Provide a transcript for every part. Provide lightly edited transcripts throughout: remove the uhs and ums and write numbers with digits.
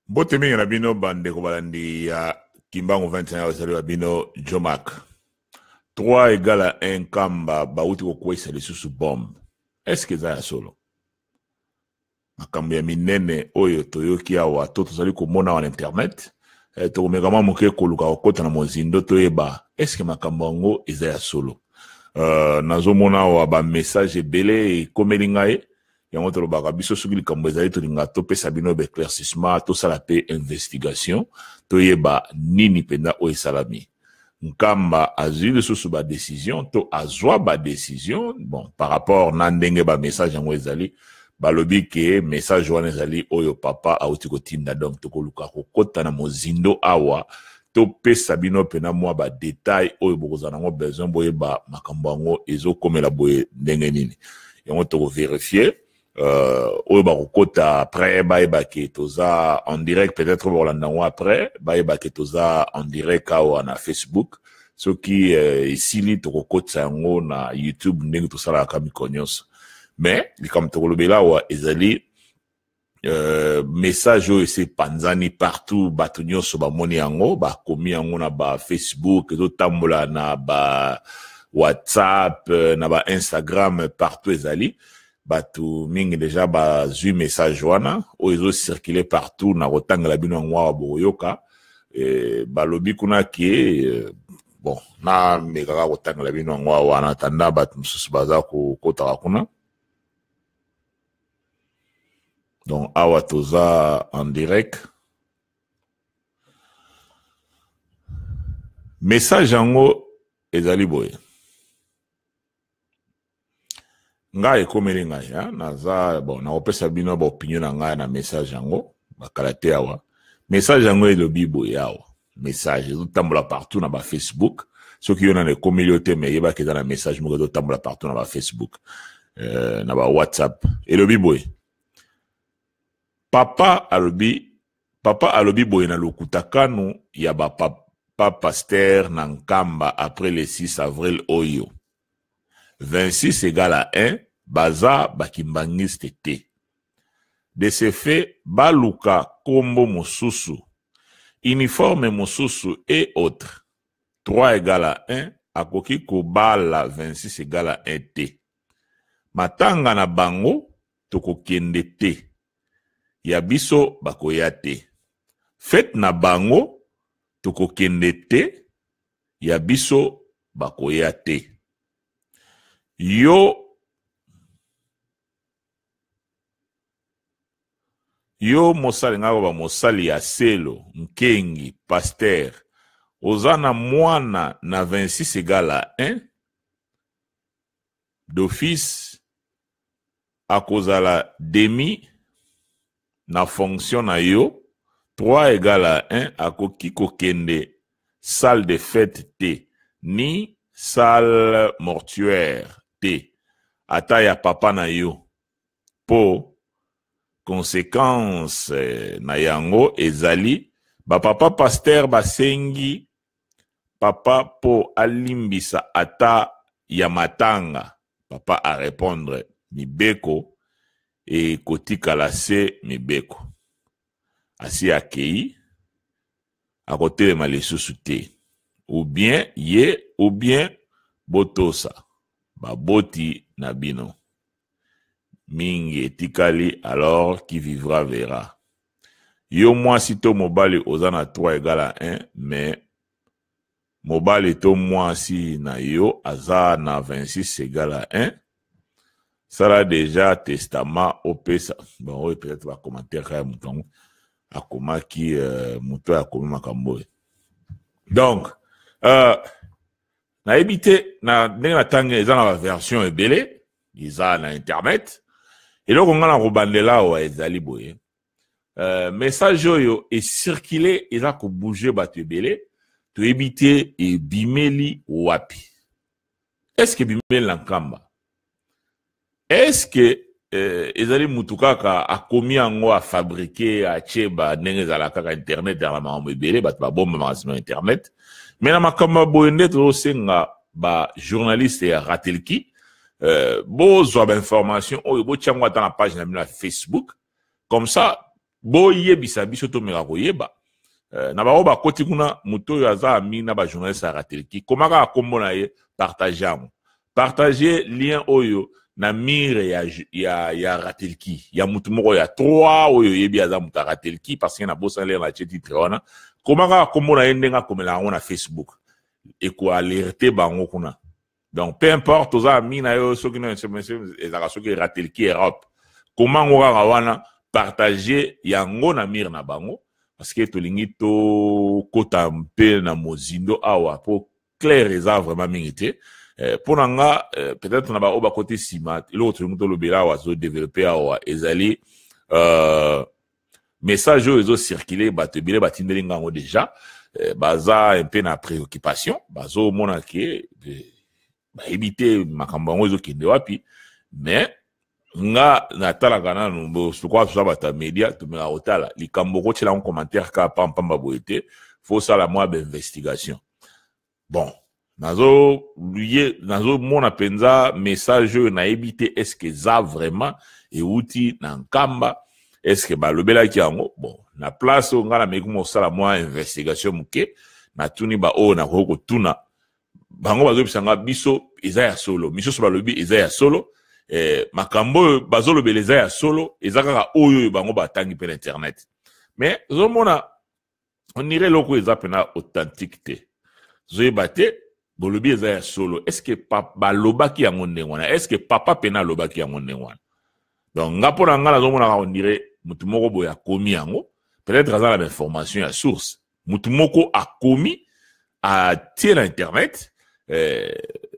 Mbote mingi na bino bandeko balandi ya Kimbangu 21 ezali wa bino Jomack. 3 égale à 1 Nkamba bauti kokweyisa lisusu bombe. Est-ce que eza ya solo? Makambo ya minene oyo toyoki awa to tozali komona awa na internet, eh, tokomeka mwa moke koluka kokota na mozindo toyeba est-ce que makambo yango eza ya solo. Nazomona awa ba message ebele ekomeli ngai. Yango tolobaka biso soki likambo ezali tolinga topesa bino ba éclaircissement, tosala pe investigation, toyeba nini mpenza oyo esalami. Nkamba azwi lisusu ba décision to azwa ba décision, bon, par rapport na ndenge ba message yango ezali, balobi ke message wana ezali oyo papa auti kotinda. Donc tokoluka kokota na mozindo awa, topesa bino mpena mwa ba détail oyo bokozala nango besoin boyeba makambo yango ezokomela boye ndenge nini. Yango tokovérifier oyo bakokota après bayeba ke toza en direct, peut-être bakolanda yango après bayeba ke toza en direct awa na Facebook. Soki esili tokokotisa yango na YouTube ndenge tosalaka mikolo nyonso. Mais likambo tokolobela awa ezali message oyo esi epanzani partout, bato nyonso bamoni yango, bakomi yango na ba Facebook, ezotambola na ba WhatsApp, na ba Instagram, partout ezali. Bato mingi deja bazwi message wana oyo ezocircule partout. Na kotangela bino yango awa bokoyoka. Balobi kuna ke, bon, namekaka kotangela bino yango awa na tanda bato mosusu baza kokotaka kuna. Donc awa toza en direct. Message yango ezali boye. Ngai ekomeli ngai, hein? Naza, bon, nakopesa bino ba opinion na ngai na message yango, bakala te awa. Message yango elobi boye awa. Message ezotambola partout na ba Facebook. Soki yo nano ekomeli yo te, mais yebaki eza na message moko ezotambola partout na ba Facebook, na ba WhatsApp. Elobi boye. Papa alobi boye na lokuta kanu ya ba papa pasteur na Nkamba après le 6 avril oyo. 26 égale à 1, baza bakimbangiste te. De ce fait, baluka kombo mosusu, uniforme mosusu et autres. 3 égale à 1, akoki kobala 26 égale à 1 te. Matanga na bango tokokende te. Ya biso bakoya te. Fête na bango tokokende te. Ya biso bakoya te. Yo mosali ngako ba mosali ya selo nkengi pasteur oza na mwana na 26 égale à 1 d'office akozala demi na fonction na yo. 3 égale à 1 akoki kokende salle de fête te ni salle mortuaire te ata ya papa na yo, po conséquence na yango ezali ba papa pasteur basengi papa po alimbisa ata ya matanga. Papa a répondre mibeko ekotikala se mibeko. Asi akei akotelema lisusu te, ou bien ye ou bien botosa baboti na bino. Mingi etikali, alors qui vivra verra. Yo mwasi to mobali oza na 3 égale à 1, mais mobali to mwasi na yo aza na 26 égale à 1. Sala déjà testament opesa. Bon, oyo peut-être ba commentaire kaka ya moto yango akomaki, moto oyo akomi makambo oyo. Donc, nayebi te na ndenge natangi eza na ba version ebele eza na internet. Eloko nga na kobandela awa ezali boye. Message oyo ecircule, eza kobouge bato ebele, toyebi te ebimeli wapi. Est-ce que ebimeli na Nkamba? Est-ce que ezali mutu kaka akomi yango afabriqué atie ba ndenge ezala kaka internet ya makambo ebele, bato babombamaka nsima ya internet. Mais na makambo ya boye nde tozosenga ba journaliste ya Ratelki, bozwa ba information oyo botia yango ata na page na bino ya Facebook, comme ça. Boyebisa biso tomeka koyeba. Na bango bakoti kuna, moto oyo aza ami na bajournaliste ya Ratelki, koma kaka nkombo na ye, partage yango, partage lien oyo na mire ya Ratelki, ya mutu moko ya 3 oyo oyebi aza moto ya Ratelki, parce que nabosani lere na tie titre wana. Koma kaka nkombo na ye ndenge akomela yango na Facebook, ekoalerte bango kuna. Donc peu importe oza ami na yo soki na ezalaka soki Ratelki Europe, koma yango kaka wana, partage yango na mire na bango, parce que tolingi tokota mpe na mozindo awa po clair eza vraiment mingi te. Mpo na nga, peut-être na baoyo bakoti nsima, eloko tolingi tolobela awa, tozodévelopper awa, ezali message oyo ezocircule. Bato ebele batindeli nga yango déjà, baza mpe na préoccupation, bazomona ke bayebi te makambo yango ezokende wapi. Mais nga natalaka nanu, lokola toza bato ya média, tomeka kotala likambo, okotiela yango commentaire kaka pampamba boye te, faut osala mwa bainvestigation. Bon, nazomona mpenza message oyo, nayebi te est-ce eza vraiment euti na Nkamba, est-ce balobelaki yango. Bon, na place oyo ngai nameki kosala mwa investigation moke, natuni baoyo nakoki kotuna, bango bazobisa nga biso eza ya solo, misusu balobi eza ya solo. Makambo oyo bazolobela eza ya solo, eza kaka oyo oyo bango batangi mpe na internet, mais ozomona on dirait eloko eza mpenza authentique te. Zoyeba te, bolobi eza ya solo, est ce que balobaki yango ndenge wana? Est ce que papa pena alobaki yango ndenge wana? Donc nga, mpo na nga, nazomonaka on dirait motu moko boye akomi yango, peut-être aza na bainformation ya source, motu moko akomi, atie na internet.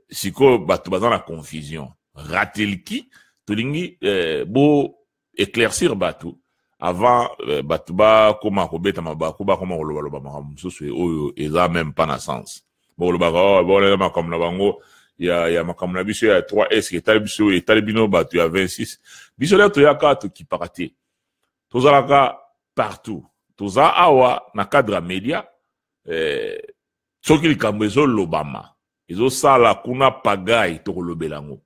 Sikoyo bato baza na confusion. Ratelki, tolingi bo éclaircir bato avant bato bakóma kobeta mabaku, bakóma kolobaloba makambo mosusu oyo eza même pas na sens. Bolobaka, oh, bolela makambo na bango ya makambo na biso ya 3 s, etali biso, etali bino bato ya 26. Biso leo toyaka, tokipaka te, tozalaka partout, toza awa na cadre ya média. Soki likambo ezolobama, ezosala kuna pagaille, tokolobela yango.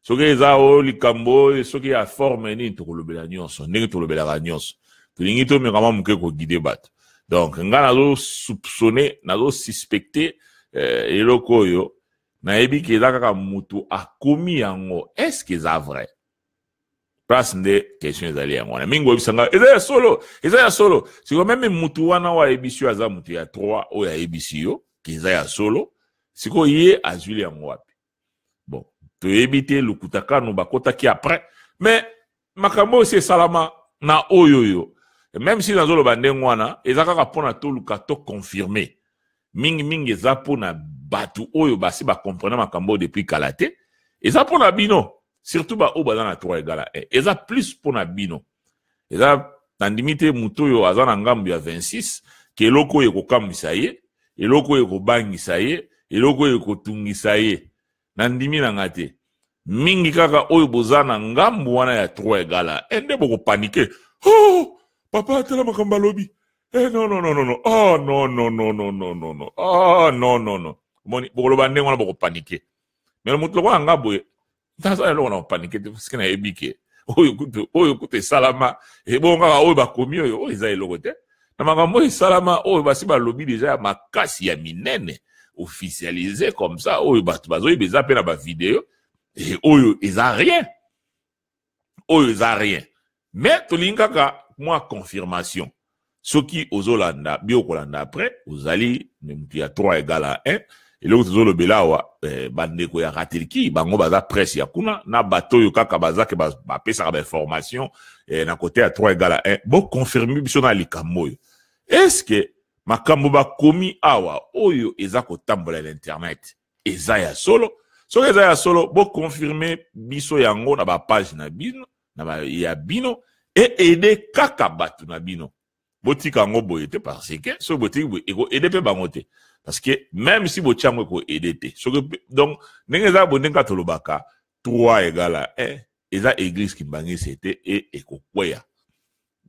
Soki eza oyo likambo oyo, soki ya forme nini, tokolobela nyonso ndenge tolobelaka nyonso. Tolingi tomeka mwa moke koguider bato. Donc nga nazosoupçonner, nazosuspecter eloko oyo nayebi ke eza kaka motu akomi yango. Est ce que eza vrai? Place nde question ezali yango wana. Mingi oyebisa nga eza ya solo, eza ya solo. Sikoyo même mutu wana oyo ayebisi yo aza mutu ya 3, oyo ayebisi yo ke eza ya solo, sikoyo ye azwili yango wapi? Bon, toyebi te, lokuta kanu bakotaki après. Mais makambo oyo esi esalama na oyo oyo, même si nazoloba ndenge wana, eza kaka mpona toluka toconfirmer. Mingimingi eza mpona bato oyo basi bacomprendre makambo oyo depuis kala te, eza mpona bino, surtout baoyo baza na 3 égale à 1, eza plus mpona bino. Eza nandimi te motu oyo aza na ngambu ya 26 ke eloko oyo ekokamwisa ye, eloko oyo ekobangisa ye, eloko oyo ekotungisa ye, nandimi na nga te. Mingi kaka oyo boza na ngambu wana ya 3 égale à 1 nde bokopaniquer: "Oh, papa, atala makambo alobi. Eh, non, non, non, non, non, oh non, non, non, non, non, non, non, oh non, non, non." Omoni, bokoloba ndenge wana, bokopaniquer. Mais moto lokola nga boye, naza eloko na kopaniquer te, parce que nayebi ke oyo kutu esalama, ebongo kaka oyo bakomi oyo, oyo eza eloko te na makambo oyo esalama, oyo basi balobi déjà ya makasi, ya minene, officialisé comme ça, oyo bato bazoyeba, eza mpe na bavideo. E oyo eza rien, oyo eza rien. Mais tolingi kaka mwa confirmation. Soki ozolanda bio, kolanda après, ozali mutu ya 3 égale à 1, eloko tozolobela awa, bandeko ya Ratelki, bango baza presse ya kuna na bato oyo kaka baza ke bapesaka bainformation na côté ya 3 égale à 1, boconfirme biso na likambo oyo. Est ce que makambo bakomi awa, oyo eza kotambola na internet, eza ya solo? Soki eza ya solo, boconfirme biso yango na bapage na bino, ya bino, e aide kaka bato na bino. Botika yango boye te, parce que soki botiki boye, ekoaider mpe bango te, parce que même si botia yango, ekoaider te. Soki donc ndenge eza boye, ndenge tolobaka 3 égale à 1, eza église kimbangisi te, e ekokweya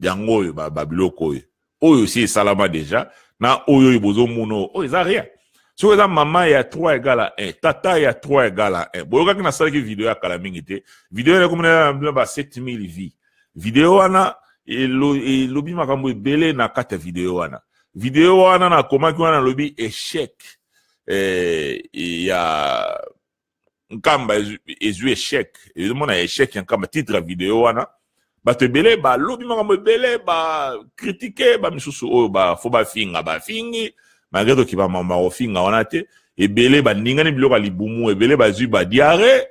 yango. Oyo babiloko oyo si esalama déjà na oyo bozomona oyo eza rien. Soki eza mama ya 3 égale à 1, tata ya 3 égale à 1, boyokaki nasalaki video ya kala mingi te, video wana ekomona na ba 7000 vues. Video wana Elobi makambo ebele na kati ya video wana. Video wana nakomaki wana, nalobi échec ya Nkamba, ezwi échec, ezomona échec ya Nkamba. Titre ya video wana, bato ebele balobi makambo ebele, bacritiquer bamisusu oyo bafo bafinga, bafingi, malgré tokipa makambo ya kofinga wana te. Ebele baningani biloko ya libumu, ebele bazwi badiarrhée,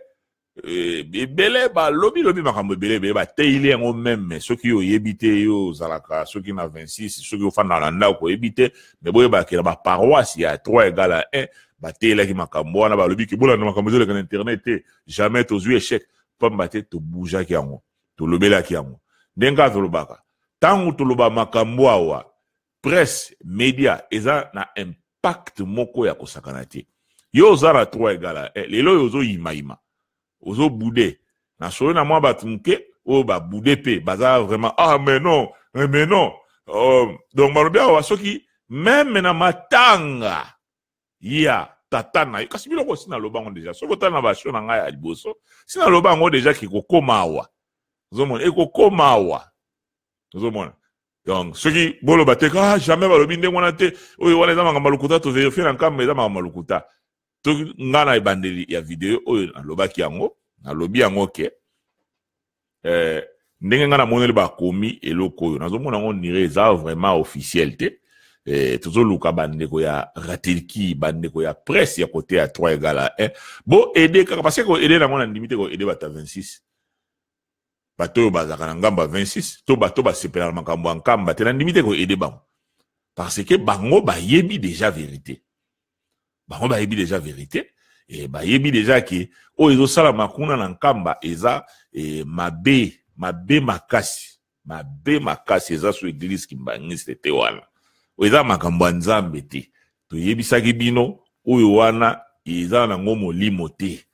ebele balobi lobi makambo ebele ebele, bateyili yango. Même soki oyebi te, yo ozalaka soki na 26, soki ofandaka na ndako oyebi te, mais boyebaka na baparoisse ya 3 égale à 1 bateyelaki makambo wana. Balobi ke bolanda makambo ezoleka na internet te, jamais tozwi échec, pamba te tobougeaki yango, tolobelaki yango. Ndenge kaka tolobaka, ntango toloba makambo awa, presse, média eza na impact moko ya kosakana te. Yo oza na 3 égale à 1, lelo oyo ozoyimayima, ozobouder na solo na mwa bato moke oyo babouder mpe baza vraiment: "Ah, mais non, mais non." Donc balobi awa soki même na matanga ya tata na yo, kasi biloko si naloba yango déjà. Soki otala na bashow na ngai ya liboso, si naloba yango déjà ke kokóma awa, ozomona ekokóma awa, ozomona. Donc soki boloba te, ah, jamais balobi ndenge wana te, oyo wana eza makambo ya lokuta, tovérifier na Nkamba, eza makambo ya lokuta. Soki nga na ebandeli ya video oyo nalobaki yango, nalobi yango ke ndenge nga namoneli bakomi eloko oyo, nazomona yango nire eza vraiment officiel te. Tozoluka bandeko ya ratelki, bandeko ya presse ya côté ya 3 égale à 1, bo aider kaka, parce que koaider nango, na ndimi te koaider bato ya 26, bato oyo bazalaka na ngambo ya 26 to bato basepelaka makambo ya Nkamba te. Na ndimi te koaider bango, parce que bango bayebi déjà vérité, bango bayebi déjà vérité e, bayebi déjà ke oyo ezosalama kuna na Nkamba eza mabe, mabe makasi, mabe makasi. Eza so église kimbangiste te wana, oyo eza makambo ya Nzambe te. Toyebisaki bino, oyo wana eza nango molimo te.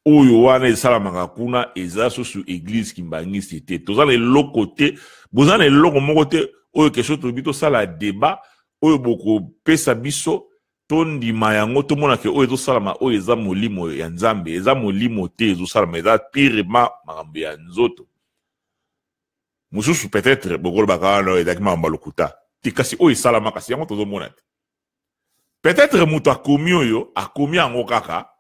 Oyo wana esalamaka kuna eza susu église kimbangiste te. Toza na eloko te, boza na eloko moko te oyo question tolobi tosala débat oyo bokopesa biso tondima yango, tomona ke oyo ezosalama oyo eza molimo ya Nzambe. Eza molimo te ezosalama, eza purement makambo ya nzoto mosusu. Peut-être bokolobaka wana ezalaki makambo ya lokuta te, kasi oyo esalama, kasi yango tozomona te. Peut-être moto akomi oyo akomi yango kaka,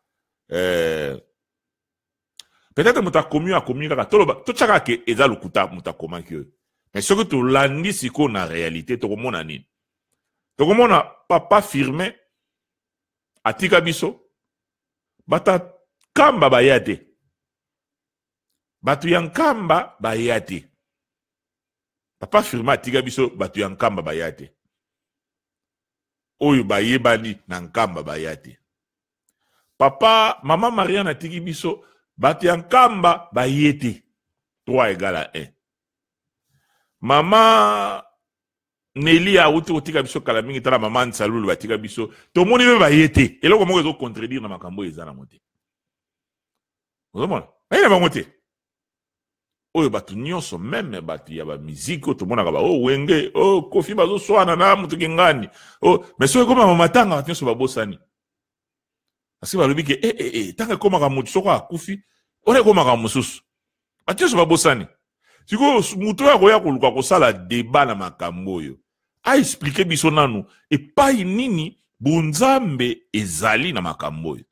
peut-être moto akomi oyo akomi kaka, toloba totyaka ke eza lokuta moto akomaki oyo. Mais soki tolandi sikoyo na réalité, tokomona nini? Tokomona papa Firmin atika biso, bato Nkamba baya te, bato ya Nkamba baya te. Papa Firmin atika biso, bato ya Nkamba baya te, oyo bayebani na Nkamba baya te. Papa, mama Mariane atiki biso, bato ya Nkamba baye te. 3 égale à 1. Mama Neli awuti kotika biso kala mingi. Tala mama Nsalulu batika biso, tomoni mpe baye te. Eloko moko ezocontredire na makambo oyo eza nango te. Ozomona baye na bango te. Oyo bato nyonso, même bato ya bamiziki oyo tomonaka ba o Wenge, o Kofi, bazoswana na moto kingani o, mais soki ekomaka matanga, bato nyonso babosani, parce que balobi ke ntango ekomaka motu soko akufi, wana ekomaka mosusu, bato nyonso babosani. Sikoyo moto oyo akoya koluka kosala débat na makambo oyo, aexpliquer biso nanu epai nini bunzambe ezali na makambo oyo,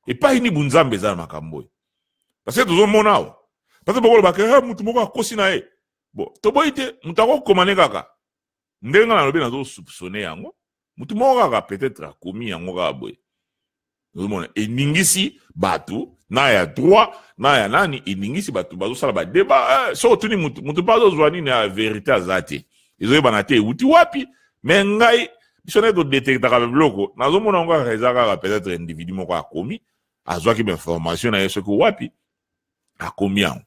epai nini bunzambe eza na makambo oyo, parce que tozomona awa, parce que bokolobaka mutu moko akosi na ye. Bon, toboyi te, moto akokoma ne kaka ndenge nga nalobi, nazosoupçonner yango, mutu moko kaka peut-être akomi yango kaka boye. Ozomona eningisi bato na ya droit na ya nani, eningisi bato, bazosala badébat. Soki otuni mutu, mutu mpe azozwa nini ya vérité aza te, ezoyebana te ewuti wapi. Mais ngai, biso nde todétectaka biloko, nazomona yango kaka eza kaka peut-être individu moko akomi, azwaki bainformation na ye soki wapi, akomi yango.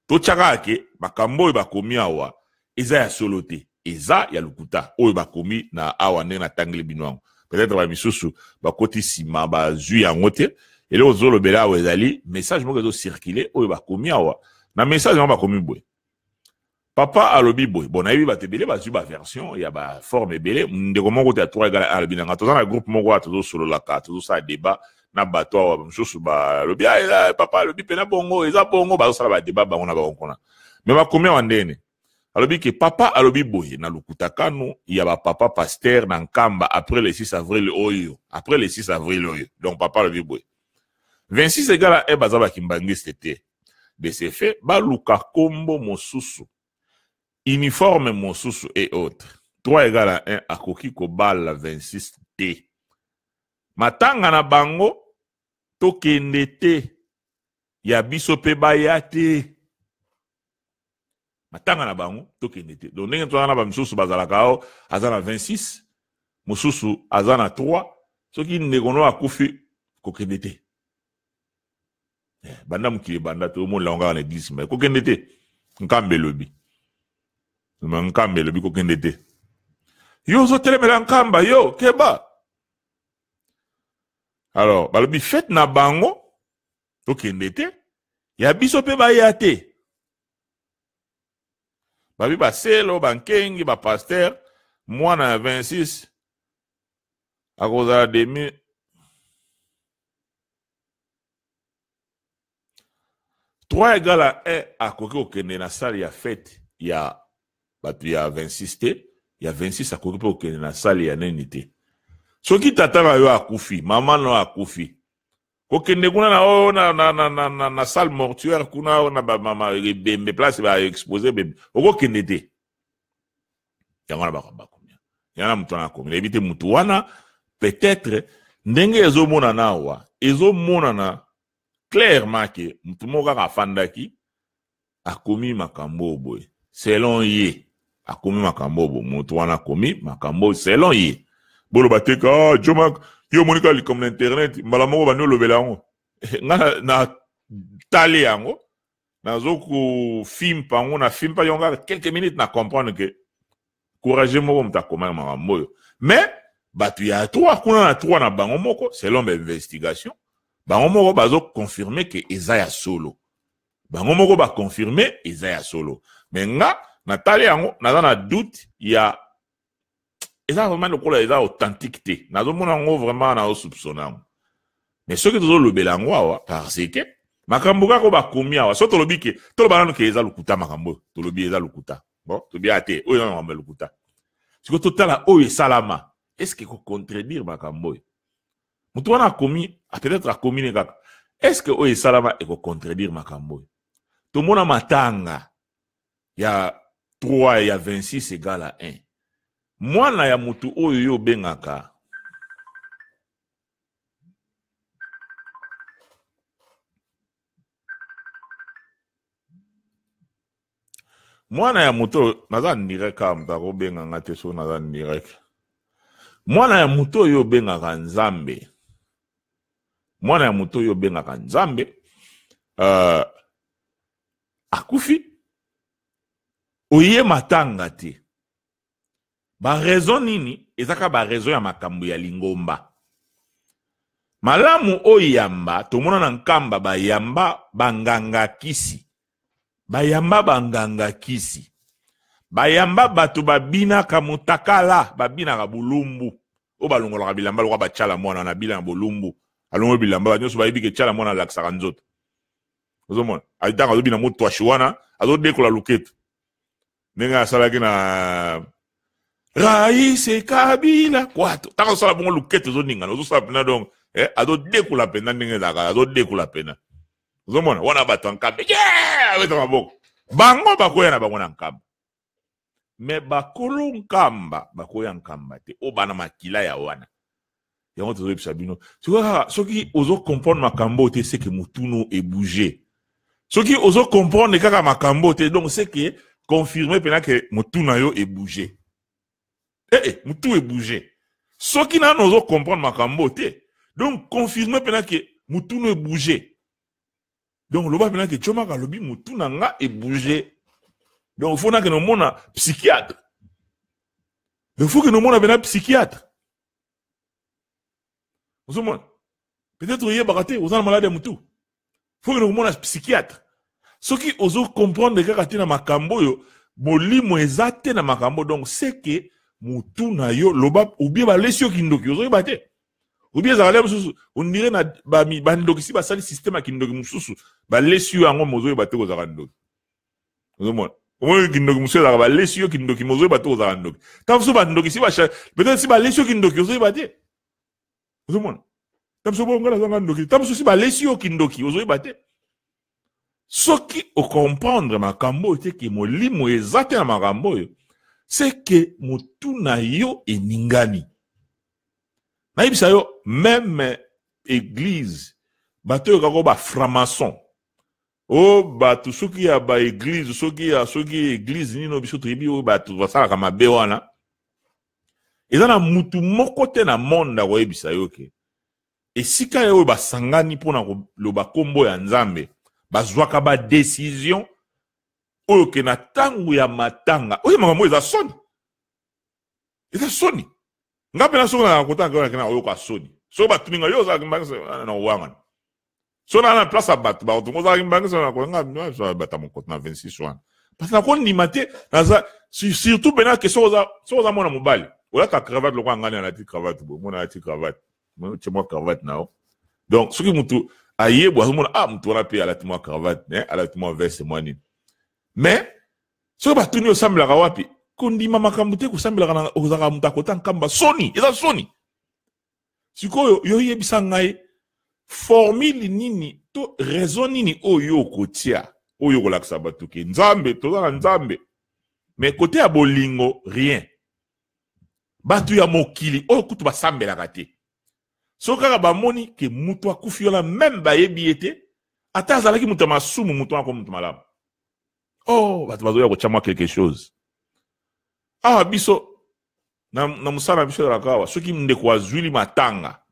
Totya kaka ke makambo oyo bakomi awa eza ya solo te, eza ya lokuta oyo bakomi na awa. Ndenge natangeli bino yango, peut-être bamisusu bakoti nsima bazwi yango te. Eloko tozolobela awa ezali message moko ezocirculer oyo bakomi awa. Na message yango bakomi boye: papa alobi boye. Bon, nayebi bato ebele bazwi baversion ya baforme ebele. Ndeko moko te ya 3 égale alobi nanga, toza na groupe moko wana, tozosololaka, tozosala débat na bato awa. Mosusu balobi: "Ah, papa alobi mpena bongo, eza bongo." Bazosala badébat bango na bango kuna. Mais bakomi awa ndene Alobi ke papa alobi boye na lokuta kanu ya ba papa pasteur na Nkamba après le 6 avril oyo, après le 6 avril oyo. Donc papa alobi boye 26 égale à 1 baza ba kimbanguiste te. De ce fait baluka kombo mosusu, uniforme mosusu et autres. 3 égale à 1 akoki kobala 26 te. Matanga na bango tokende te, ya biso pe baya te. Matanga na bango tokende te. Donc ndenge toza na ba misusu bazalaka awa, aza na 26, mosusu aza na 3, soki ndeko no akufi kokende te. Banda mokili ebanda to omoni lango kaka na église, mais kokende te. Nkambe elobi. Mais Nkambe elobi kokende te. Yo ozotelemela Nkamba, yo keba. Alors balobi fête na bango tokende te, ya biso pe baya te. Babi baselo, bankengi, ba pasteur, mwana ya 26 akozala demi 3 égale à 1 akoki kokende na salle ya fête ya bato ya 26 te, ya 26 akoki mpe kokende na salle ya nini te. Soki tata na yo akufi, mama na yo akufi, kokende kuna na oyo na, na, na, na, na, na salle mortuaire kuna oyo na ba mama ebembe place ba exposer bembe, okokende te. Yango wana bako bakomi. Yango wana moto wana akomi. Nayebi te moto wana peut-être ndenge ezomonana awa, ezomonana clairement ke moto moko kaka afandaki akomi makambo oyo boye selon ye, akomi makambo oyo boye, moto wana akomi makambo oyo selon ye. Boloba te ka, ah, Djomack, yo omoni kaka likambo na internet mbala moko bandi olobela yango. Nga na tali yango, nazo kofimpa yango, na fimpa yango kaka quelques minutes na comprendre que courageux moko moto akomaki makambo oyo. Mais bato ya 3 kuna na 3 na bango moko selon ba investigation, bango moko bazo confirmer que eza ya solo. Bango moko ba confirmer eza ya solo. Mais nga natali yango naza na doute ya eza vraiment lokola eza authentique te. Nazomona yango vraiment na soupçonner yango. Mais soki tozolobela yango awa parce que makambo kaka oyo bakomi awa, soki tolobi ke toloba nanu ke eza lokuta makambo oyo, tolobi eza lokuta. Bon, tolobi ate oyo eza makambo ya lokuta. Sikoyo totala oyo esalama, est-ce que ko contredire makambo oyo? Moto wana akomi, peut-être akomi ne kaka. Est-ce que oyo esalama eko contredire makambo oyo? Tomona matanga ya 3 ya 26 égale à 1. Mwana ya motu oyo yo obengaka mwana ya moto oyo, naza en direct kaka, moto akobenga nga te soki naza en direct. Mwana ya moto oyo obengaka Nzambe, mwana ya moto oyo obengaka Nzambe, akufi, oye matanga te. Ba raison nini? Ezaka ba raison ya makambo ya lingomba. Malamu oyamba, tomona na Nkamba bayamba banganga kisi. Bayamba banganga kisi. Bayamba bato babinaka mutakala, babinaka bulumbu. Oyo balongolaka bilamba lokola ba Tshala Mwana na bila na bolumbu. Alongoli bilamba, ba nyonso bayebi ke Tshala Mwana alakisaka nzoto. Ozomona? Ntango azobina mutwashi wana, azodekola luketu. Ndenge asalaki na Raïs Kabila kwato. Ntango azosala bongo luketu ezoningana, ozosala pena donc, azodekola pena ndenge ezalaka, azodekola pena. Ozomona? Wana bato ya Nkamba, yeah! Abeta maboko. Bango bakoya na bango na Nkamba. Mais bakolo Nkamba bakoya Nkamba te. Oyo bana makila ya wana. Yango tozoyebisa bino. Soki kaka, soki ozo comprendre makambo te, c'est que mutuno e bouger. Soki ozo comprendre kaka makambo te, donc c'est que confirmer pena que mutu na yo e bouger. Mutu e bouger. Soki nano ozo comprendre makambo te, donc confirmer pena que mutu no e bouger. Donc loba pena que Djomack alobi mutu na nga e bouger. Donc faut na que nomona psychiatre. Donc faut que nomona pena psychiatre. Ozomona? Peut-être oyebaka te, oza na malade ya mutu. Faut que nomona psychiatre. Soki ozo comprendre kaka te na makambo oyo, molimo eza te na makambo, donc c'est que mutu na yo loba ou bien balesi yo kindoki, ozoyeba te. Ou bien ezalaka mosusu, on dirait na ba mi, ba ndoki si basali système ya kindoki mosusu, balesi yo yango, mozoyeba te kozalaka ndoki. Ozomona? Omoni kindoki mosusu ezalaka balesi yo kindoki, mozoyeba te ozalaka ndoki. Ntango mosusu bandoki si basha, peut-être si balesi yo kindoki ozoyeba te. Ozomona? Ntango mosusu bongo nazanga ndoki. Ntango mosusu si balesi yo kindoki ozoyeba te. Soki ocomprendre makambo oyo te ke molimo eza te na makambo oyo, c'est que motu na yo eningani. Nayebisa yo, meme église, bato oyo kaka ba franc-maçon, o bato soki ya ba église, soki ya soki église nini biso toyebi oyo bato basalaka mabe wana, eza na mutu moko te na monde akoyebisa yo ke esika oyo basangani mpona koloba kombo ya Nzambe, bazwaka ba décision oyo ke na ntango ya matanga, oyo makambo eza soni, eza soni. Nga mpe na soki na kotanga kaka na oyoka soni. Soki batuni nga yo ozalaki mbangisa na owangana. Soki na place ya bato bato ozalaki mbangisa na koyanga na bata mokoto na 26 wana. Parce que nakondima te, naza surtout pena ke soki oza mwana mobali, olata cravate lokola ngani alati cravate boye, mwana alati cravate. Mwana tie mwa cravate na yo. Donc soki mutu ayebwa azomona ah mutu wana pe alati mwa cravate, hein, alati mwa veste mwa nini. Mais soki batuni osambelaka wapi, kondima makambo te, kosambelaka na ozalaka moto akota nkamba, soni, eza soni. Sikoyo yo yebisa ngai formule nini to raison nini oyo okotia oyo okolakisa bato ke Nzambe, toza na Nzambe, mais côté ya bolingo rien. Bato ya mokili oyo kutu basambelaka te, soki kaka bamoni ke moto akufi wana, même bayebi ye te, ata azalaki moto ya masumu, moto wana akomi moto malamu. Oh, bato bazoya kotia mwa quelque chose. Awa biso na mosala na biso ezalaka awa, soki ndeko azwili matanga,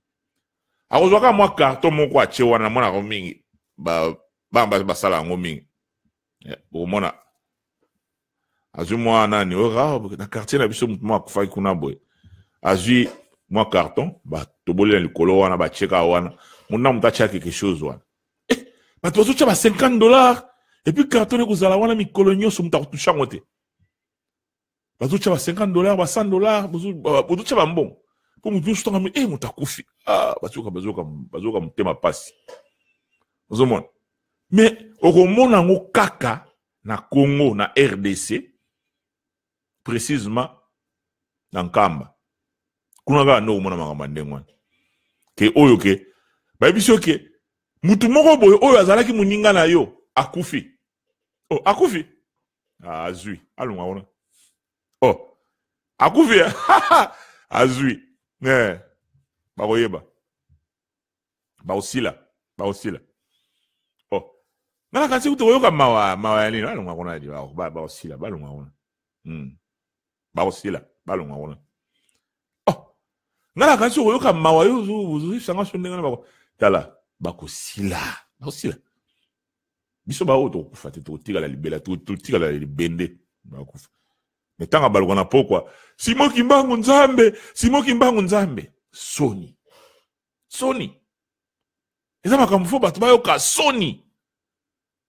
akozwaka mwa carton moko atie wana, namonaka mingi bana basala yango mingi. Okomona azwi mwa nani oyo na quartier na biso, moto moko akufaki kuna boye, azwi mwa carton, batoboli na likolo wana, batie kaka wana, moto na moto atia quelque chose wana. Bato bazotia ba $50, et puis carton ekozala wana mikolo nyonso, moto akotouche yango te. Bazotia ba $50, ba $100, bozotia ba mbongo po moto nyonso tanga, moto akufi, ah, bazoka motema pasi. Ozomona, mais okomona yango kaka na Congo, na RDC, précisément na Nkamba kuna kaka nde okomona makambo ya ndenge wana. Ke oyo ke bayebisi yo ke mutu moko boye oyo azalaki moninga na yo akufi, oh, akufi, ah, azwi alonga kuna, oh, akufi, azwi, bakoyeba, bakosila, bakosila. Oh, nga na kanisi kutu koyoka mawa, mawa ya nini, balonga kuna, bakosila, balonga kuna. Bakosila, balonga kuna. Oh, nga na kanisi koyoka mawa, yo ozosanga so ndenge na bako tala, bakosila, bakosila. Biso ba oyo tokokufa te, tokotikala libela, tokotikala libende, bakokufa. Mais tanga baluka na pokwa, Simon Kimbangu Nzambe, Simon Kimbangu Nzambe. Soni. Soni. Eza makambo fo bato bayoka soni.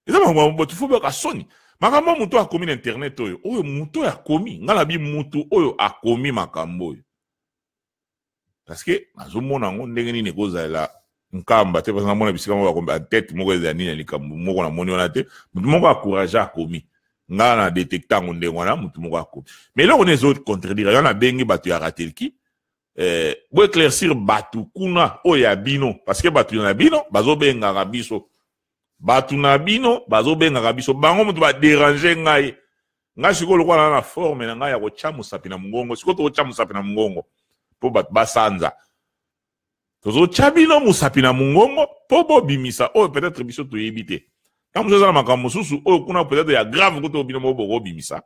Eza makambo bato fo bayoka soni. Makambo moto akomi na internet oyo, oyo moto akomi, nga na bi moto oyo akomi makambo oyo. Parce que nazomona yango ndenge nini ekozala nkamba te, parce que namona bisika moko bakomi, ba tête moko ezala nini ya likambo moko namoni wana te, moto moko encourage akomi. Nga na détecte yango ndenge wana, moto moko akomi. Mais eloko nini ezo contredire, yo nabengi bato ya Ratelki, bo éclaircir bato kuna oyo ya bino, parce que bato na bino bazobengaka biso. Bato na bino bazobengaka biso, bango moto ba déranger ngai. Ngai sikoyo lokola na forme na ngai ya kotia mosapi na mongongo, sikoyo tokotia mosapi na mongongo po bato basanza. Tozotia bino mosapi na mongongo po bobimisa oyo peut-être biso toyebi te. Ntango mosusu eza na makambo mosusu oyo kuna peut-être ya grave kutu bino moko bokobimisa.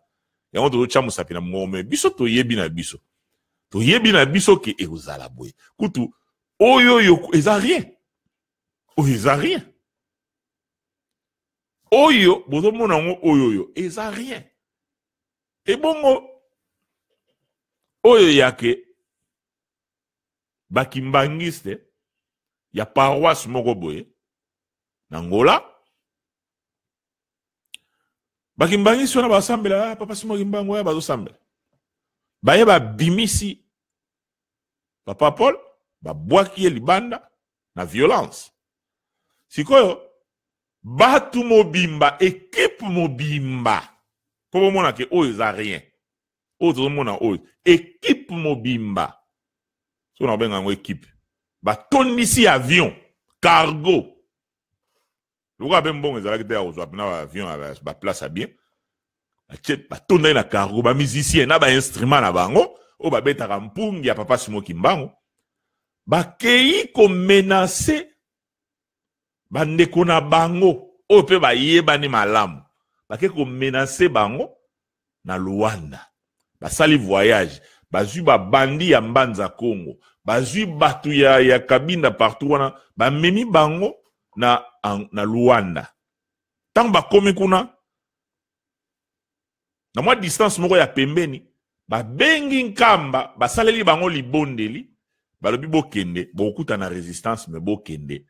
Yango tozotia mosapi na mongongo, mais biso toyebi na biso. Toyebi na biso ke ekozala boye. Kutu oyo oyo eza rien. Oyo eza rien. Oyo bozomona yango oyo oyo eza rien. Ebongo oyo yake bakimbangiste ya paroisse moko boye na Angola, bakimbangisi wana basambela, ah, papa Simon Kimbangu ya bazosambela, baye babimisi papa Paul, babwaki ye libanda na violence. Sikoyo batu mobimba, équipe mobimba Mpo bomona ke oyo eza rien. Oyo tozomona oyo équipe mobimba, soki nakobenga yango équipe, batondisi avion cargo. Lokola mpe mbongo ezalaki te ya kozwa mpena baavion ya baplace ya bien, batondaki na cargo bamusicien na bainstrument na bango oyo babetaka mpungi ya Papa Simon Kimbangu. Bakei komenacer bandeko na bango oyo mpe bayebani malamu, bakei komenacer bango na Luanda. Basali voyage, bazwi babandi ya Mbanza Congo, bazwi bato ya Kabinda partout wana, bamemi bango na Luanda. Ntango bakomi kuna na mwa distance moko ya pembeni, babengi Nkamba, basaleli bango libondeli, balobi: "Bokende, bokokuta na résistance, mais bokende,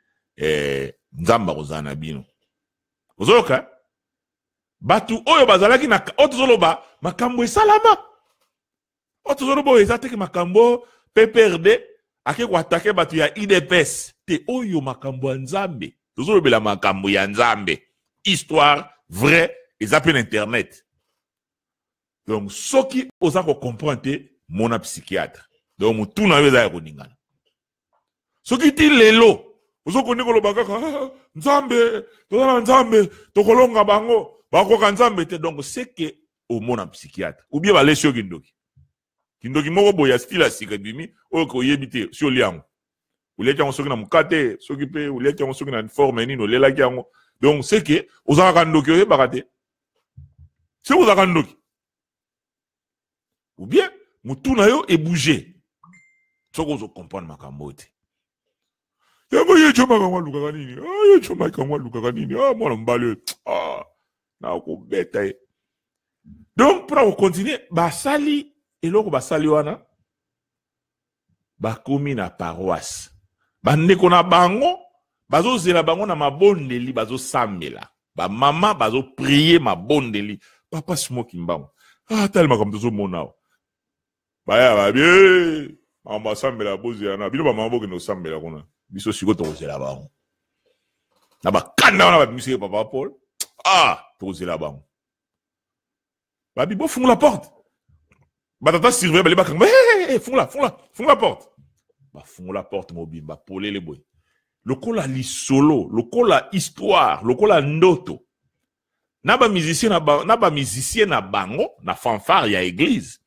Nzambe akozala na bino." Ozoyoka bato oyo bazalaki na oyo tozoloba makambo esalama, oyo tozoloba oyo eza teke makambo PPRD ake koattaquer bato ya UDPS te. Oyo makambo ya Nzambe, tozolobela makambo ya Nzambe, histoire vrai eza mpe na internet. Donc soki oza kocomprendre te, mona psychiatre. Donc motu na yo eza ya koningana. Soki ti lelo ozokondi koloba kaka: "Ah, Nzambe, toza na Nzambe, tokolonga bango, bakoka Nzambe te", donc c'est que omona psychiatre ou bien balesi yo kindoki, kindoki moko boye ya style ya sika ebimi oyo koyebi te. Si olia yango, oliaki yango soki na mokate, soki mpe oliaki yango soki na forme nini, olelaki yango, donc c'est que ozalaka ndoki, oyebaka te. Soki ozalaka ndoki ou bien motu na yo ebouge, soki ozocomprendre makambo oyo te, yango ye jo makambo alukaka nini? Ah, ye jo makambo alukaka nini? Ah, mwana mobali oyo, ah, nakobeta ye. Donc mpona kocontinuer, basali eloko basali wana, bakomi na paroisse, bandeko na bango bazozela bango na mabondeli, bazosambela, bamama bazoprier mabondeli Papa Simon Kimbangu. Ah, tali makambo tozomona awa, baya babi makambo asambela, bozela na bino bamama, bokende kosambela kuna, biso sikoyo tokozela bango na bakanda wana babimisaki papa Paul. Ah, tokozela bango. Babi: "Bofungola porte." Batata surveille bali bakanga: "Hey, hey, fungola, fungola, fungola porte." Bafungola porte mobimba polele boye, lokola lisolo, lokola histoire, lokola ndoto, na bamusicien na, ba, na bamusicien na bango na fanfare ya église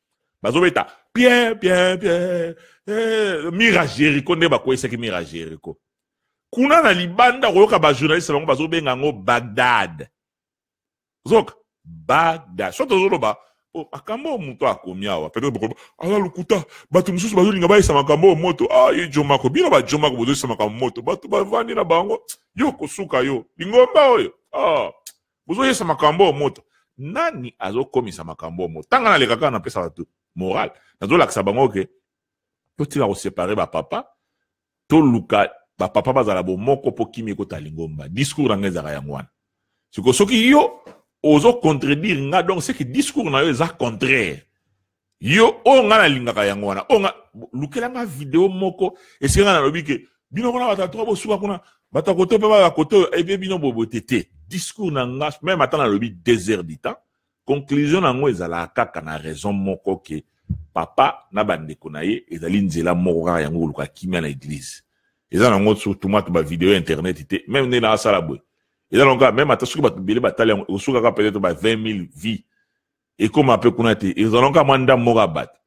bazobeta bien bien bien, mur ya Jéricho, nde bakweyisaki mur ya Jéricho. Kuna na libanda koyoka bajournaliste bango bazobenga yango Bagdad. Ozoyoka Bagdad. So tozoloba makambo oyo moto akomi awa, peut-être bokoloba aza lokuta. Bato mosusu bazolinga bayesa makambo oyo moto. Ah, ye Jomako, bino bajomako bozoyesa makambo moto, bato bavandi na bango, yo kosuka yo lingomba oyo. Ah, bozoyesa makambo oyo moto. Nani azokomisa makambo oyo moto? Ntanga naleka kaka, napesa bato moral, nazolakisa bango ke totika koséparer bapapa, toluka bapapa bazala bomoko mpo kimi ekota lingomba. Discours na ngai ezalaka yango wana. Siko soki yo ozocontredire nga, donc c'est que discours na yo eza contraire. Yo oyo nga nalingaka yango wana. Oyo nga lukela nga video moko esika nga nalobi ke bino kuna bato atoka, bosuka kuna, bato ya kote mpe baya kote oyo ebe bino bobo te te. Discours na nga, même ata nalobi 2 heures du temps, conclusion na yango ezalaka kaka na raison moko ke papa na bandeko na ye ezali nzela moko kaka, yango koluka kimia na église. Eza nango surtout mwa to bavideo internet te, même nde naasala boye, eza nango kaka. Même ata soki bato ebele batali yango, ekosukaka peut-être ba 20 000 vues, ekóma mpe kuna te. Ezala kaka mwa ndambo moko ya bato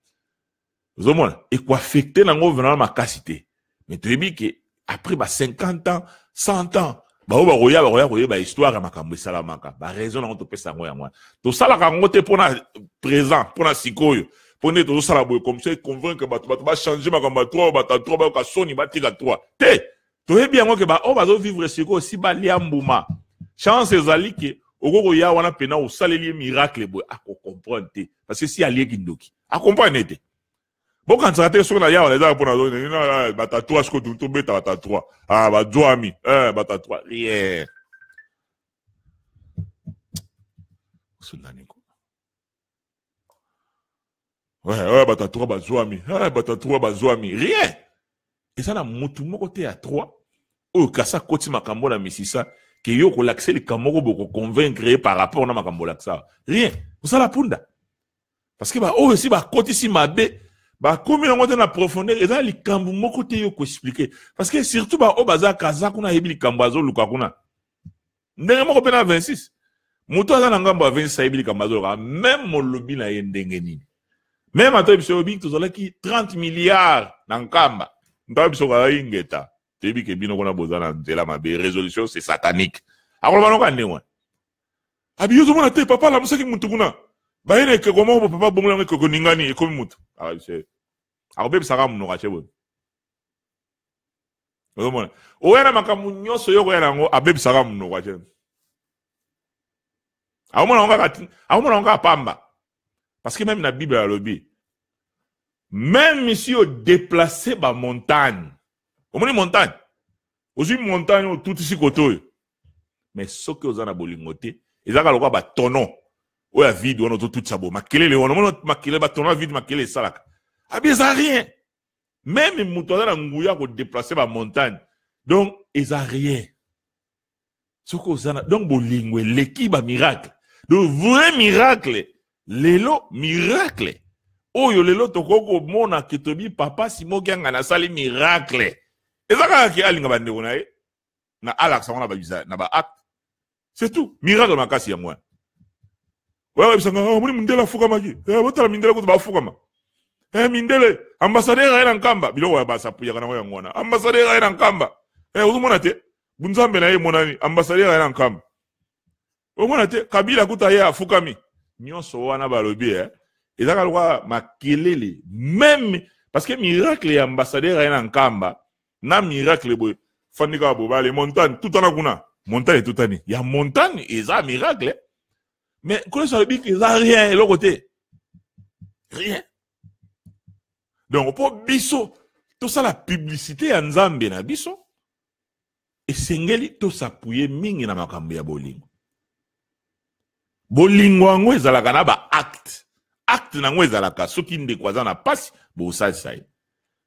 ozomona, ekoaffecter nango vraiment makasi te. Mais toyebi ke après ba 50 ans, 100 ans, bao bakoya, bakoya koyeba histoire ya makambo esalamaka. Baraison nango topesa yango, yango wana. Tosalaka yango te mpona présent, mpona sikoyo, mpo nde tozosala boye comme ça convaincre bato, bato bachange makambo ya 3, bato ya 3 bayoka soni, batika 3 te. Toyebi yango ke baoyo bazovivre sikoyo si balia mbuma. Chance ezali ke okoki koya wana mpena osaleli ye miracle boye, akocomprendre te, parce que si alieki ndoki, acomprendre te. Bokanisaka te soki na yawa ezaka mpona bato 3, sikoyo tobeta bato 3. Ah, bazwami bato 3, rien. Solaniko ouais, bato ya 3 bazwami, bato ya 3 bazwami, rien. Eza na motu moko te ya 3 oyo kasi akoti makambo na misisa. Ke yo kolakisa likambo moko boye koconvaincre ye par rapport na makambo olakisa. Rien. Osala punda. Parce que ba oyo esi bakotisi mabe, bakomi yango te na profondeur, eza likambo moko te yo koexpliquer. Parce que surtout ba oyo baza kaza kuna ayebi likambo azoluka kuna. Ndenge moko mpe na 26. Moto aza na ngambo ya 26 ayebi likambo azoluka, même molobi na ye ndenge nini. Même ata biso oyebi tozalaki 30 milliards na Nkamba. Ntango biso kazalaki ngeta. Toyebi ke bino kuna boza na nzela mabe, résolution c'est satanique. Akoloba noka ndenge wana. Abi yo ozomona te papa alamusaki mutu kuna. Baye na ekeko moko papa bongo yango ekeko ningani ekomi mutu. Akobebisaka monoko atie boye. Ozomona. Oya na makambo nyonso yo koya na yango abebisaka monoko atie. Akomona yango kaka akomona yango kaka pamba. Parce que même na Bible alobi même si o déplacer ba montagne. Omoni montagne? Ozwi montagne otutisi kote oyo. Mais soki oza na bolingo te, ezalaka lokola ba tonneau oyo ya vide wana ozotutisa boye makelele wana omoni makelele ba tonneau ya vide makelele esalaka. Abi eza rien. Même moto aza na nguya ko déplacer ba montagne. Donc eza rien. Soki oza na donc bolingo eleki ba miracle. Donc vrai miracle lelo miracle oyo lelo tokoki komona ke toyebi papa Simon Kiangani asali miracle. Eza kaka ke alinga bandeko na ye na alakisa yango na ba na ba acte. C'est tout. Miracle makasi yango wana. Oya koyebisa nga, omoni mindele afukamaki. Eh, botala mindele kutu bafukama. Eh, mindele, ambassadeur aye na Nkamba. Biloko ya basapuyaka nango yango wana. Ambassadeur aye na Nkamba. Eh, ozomona te? Bunzambe na ye emonani. Ambassadeur aye na Nkamba. Omona te? Kabila kuta ye afukami. Nyonso wana balobi, eh. Ezaka lokola makelele. Même, parce que miracle ya ambassadeur aye na Nkamba, na miracle boye, fandi kaka boye, bale montagne, tutana kuna. Montagne etutani. Ya montagne, eza miracle. Mais Nkolo Yesu alobi que eza rien, eloko te. Rien. Donc, po biso, tosala publicité ya Nzambe na biso, esengeli tos'appuyer mingi na makambo ya bolingo. Bolingo yango ezalaka na ba acte. Acte nango ezalaka soki ndeko aza na pasi, bosalisa ye.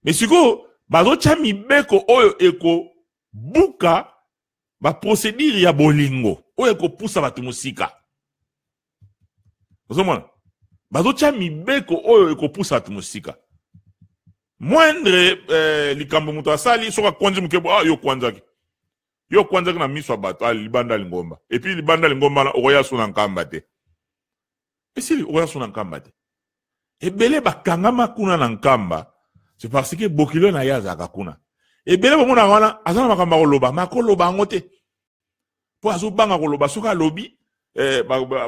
Mais sikoyo, bazotia mibeko oyo ekobuka ba procédure ya bolingo oyo ekopusa bato mosika. Ozomona? Bazotia mibeko oyo ekopusa bato mosika. Moindre likambo moto asali soki akwanzi moke, ah, yo kwanzaki. Yo kwanzaki na miso ya bato, ah, libanda lingomba. Et puis libanda lingomba na okoya so na Nkamba te. Esili okoya so na Nkamba te. Ebele bakangama kuna na Nkamba, c'est parce que bokilo na ye azalaka kuna. Ebele bomona wana aza na makambo ya koloba, mais akoloba yango te. Po azobanga koloba, soki alobi,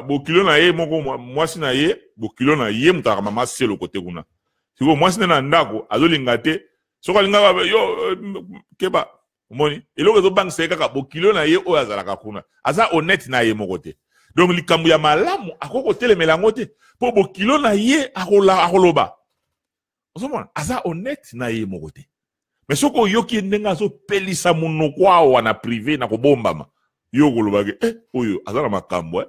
bokilo na ye moko, mwasi na ye, bokilo na ye moto azalaka mama selo kote kuna. Sikoyo mwasi na ye na ndako azolinga te, soki alingaka yo keba, omoni eloko ezobangisa ye kaka bokilo na ye oyo azalaka kuna. Aza honnête na ye moko te. Donc likambo ya malamu akoki kotelemela yango te, po bokilo na ye akoloba. Ozomona aza honnête na ye moko te. Mais soki oyoki ye ndenge azopelisa monoko awa na privé na kobombama, yo okolobaki, oyo aza na makambo, eh.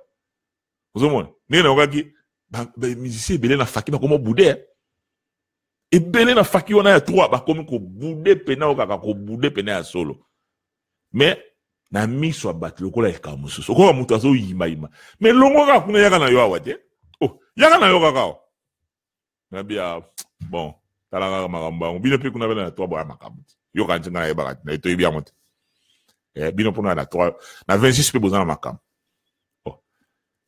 Ozomona ndenge nayokaki ba musicien ebele na faki bakoma bude, eh. Ebele na faki wana ya 3 bakomi kobude pena, oyo kaka kobude pena ya solo. Mais na miso ya bato lokola likambo mosusu, okoka moto azoyimayima, mais longo kaka kuna, yaka na yo awa te. Oh, yaka na yo kaka awa. Nabia, bon, tala kaka makambo yango. Bino mpe kuna bana na 3 boya makambo te. Yoka nti nga nayebaka te, na toyebi yango te. Bino mpona na 3, na 26 mpe boza na makambo. Oh.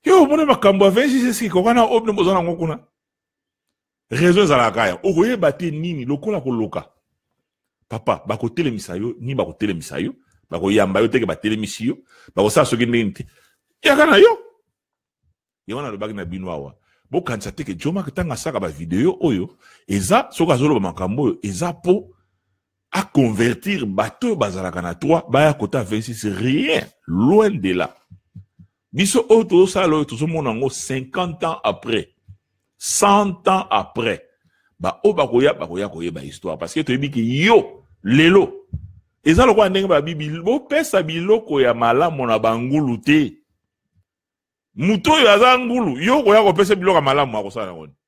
Yo omoni makambo ya 26 esiki koka na oyo bino boza nango kuna. Raison ezalaka ya okoyeba te nini lokola koloka. Papa, bakotelemisa yo, ni bakotelemisa yo, bakoyamba yo teke batelemisi yo, bakosala soki ndenge te. Yaka na yo. Yango nalobaki na bino awa. Bokanisa te ke Djomack ntango asaka ba video oyo, eza soki azoloba makambo oyo, eza po a convertir bato oyo bazalaka na 3 baya kota 26, rien, loin de là. Biso oyo tozosala oyo tozomona yango 50 ans après, 100 ans après, ba oyo bakoya, bakoya koyeba histoire parce que toyebi ke yo lelo eza lokola ndenge ba bibi bopesa biloko ya malamu na bangulu te. Moto oyo aza ngulu, yo okoya kopesa biloko ya malamu akosala yango nini?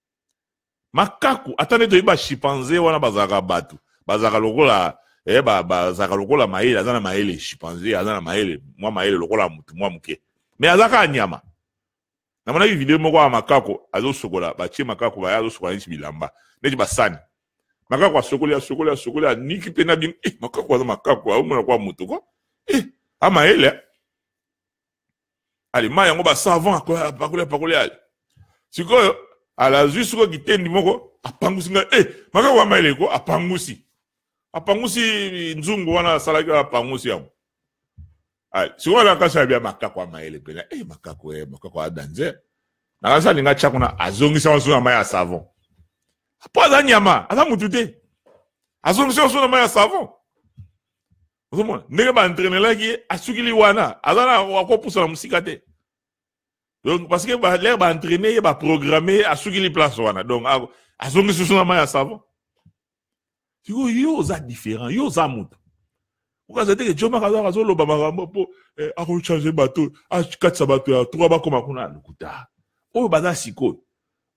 Makaku, ata nde toyebi ba chimpanzé wana bazalaka bato, bazalaka lokola Eh, bazalaka lokola mayele, aza na mayele chimpanzé, aza na mayele, mwa mayele lokola mutu mwa moke. Mais aza kaka nyama. Namonaki video moko ya makako azosokola, batie makako baya azosokola neti bilamba, neti basani. Makako asokoli, asokoli, asokoli, aniki mpe na bino. Eh, makako aza makako, aomona kwa moto ko. Eh, a mayele. Ale mai yango ba savon apakoli, apakoli ale. Sikoyo alazwi sikoyo kitendi moko apangusi ngai. Eh, makako ya mayele ko apangusi. Apangusi nzungu wana asalaki apangusi yango. Ale sikoyo alakasi abia makako ya mayele pena. Eh, makako eh, makako ya danger. Nakasi alinga tya kuna azongisa yango na mai ya savon. Po aza nyama, aza mutu te. Azongisa yango na mai ya savon. Ozomona ndenge ba entraînelaki ye asukili wana aza na akopusa na mosika te. Donc parce que ba l'air ba entraîner ye ba programmer ye asukili place wana. Donc azongisi susu na mai ya savon. Sikoyo yo oza différent, yo oza moto. Okaza te ke Djomack aza azoloba makambo po eh, akochanger bato, akatisa bato ya 3 bakoma kuna lokuta. Oyo baza sikoyo,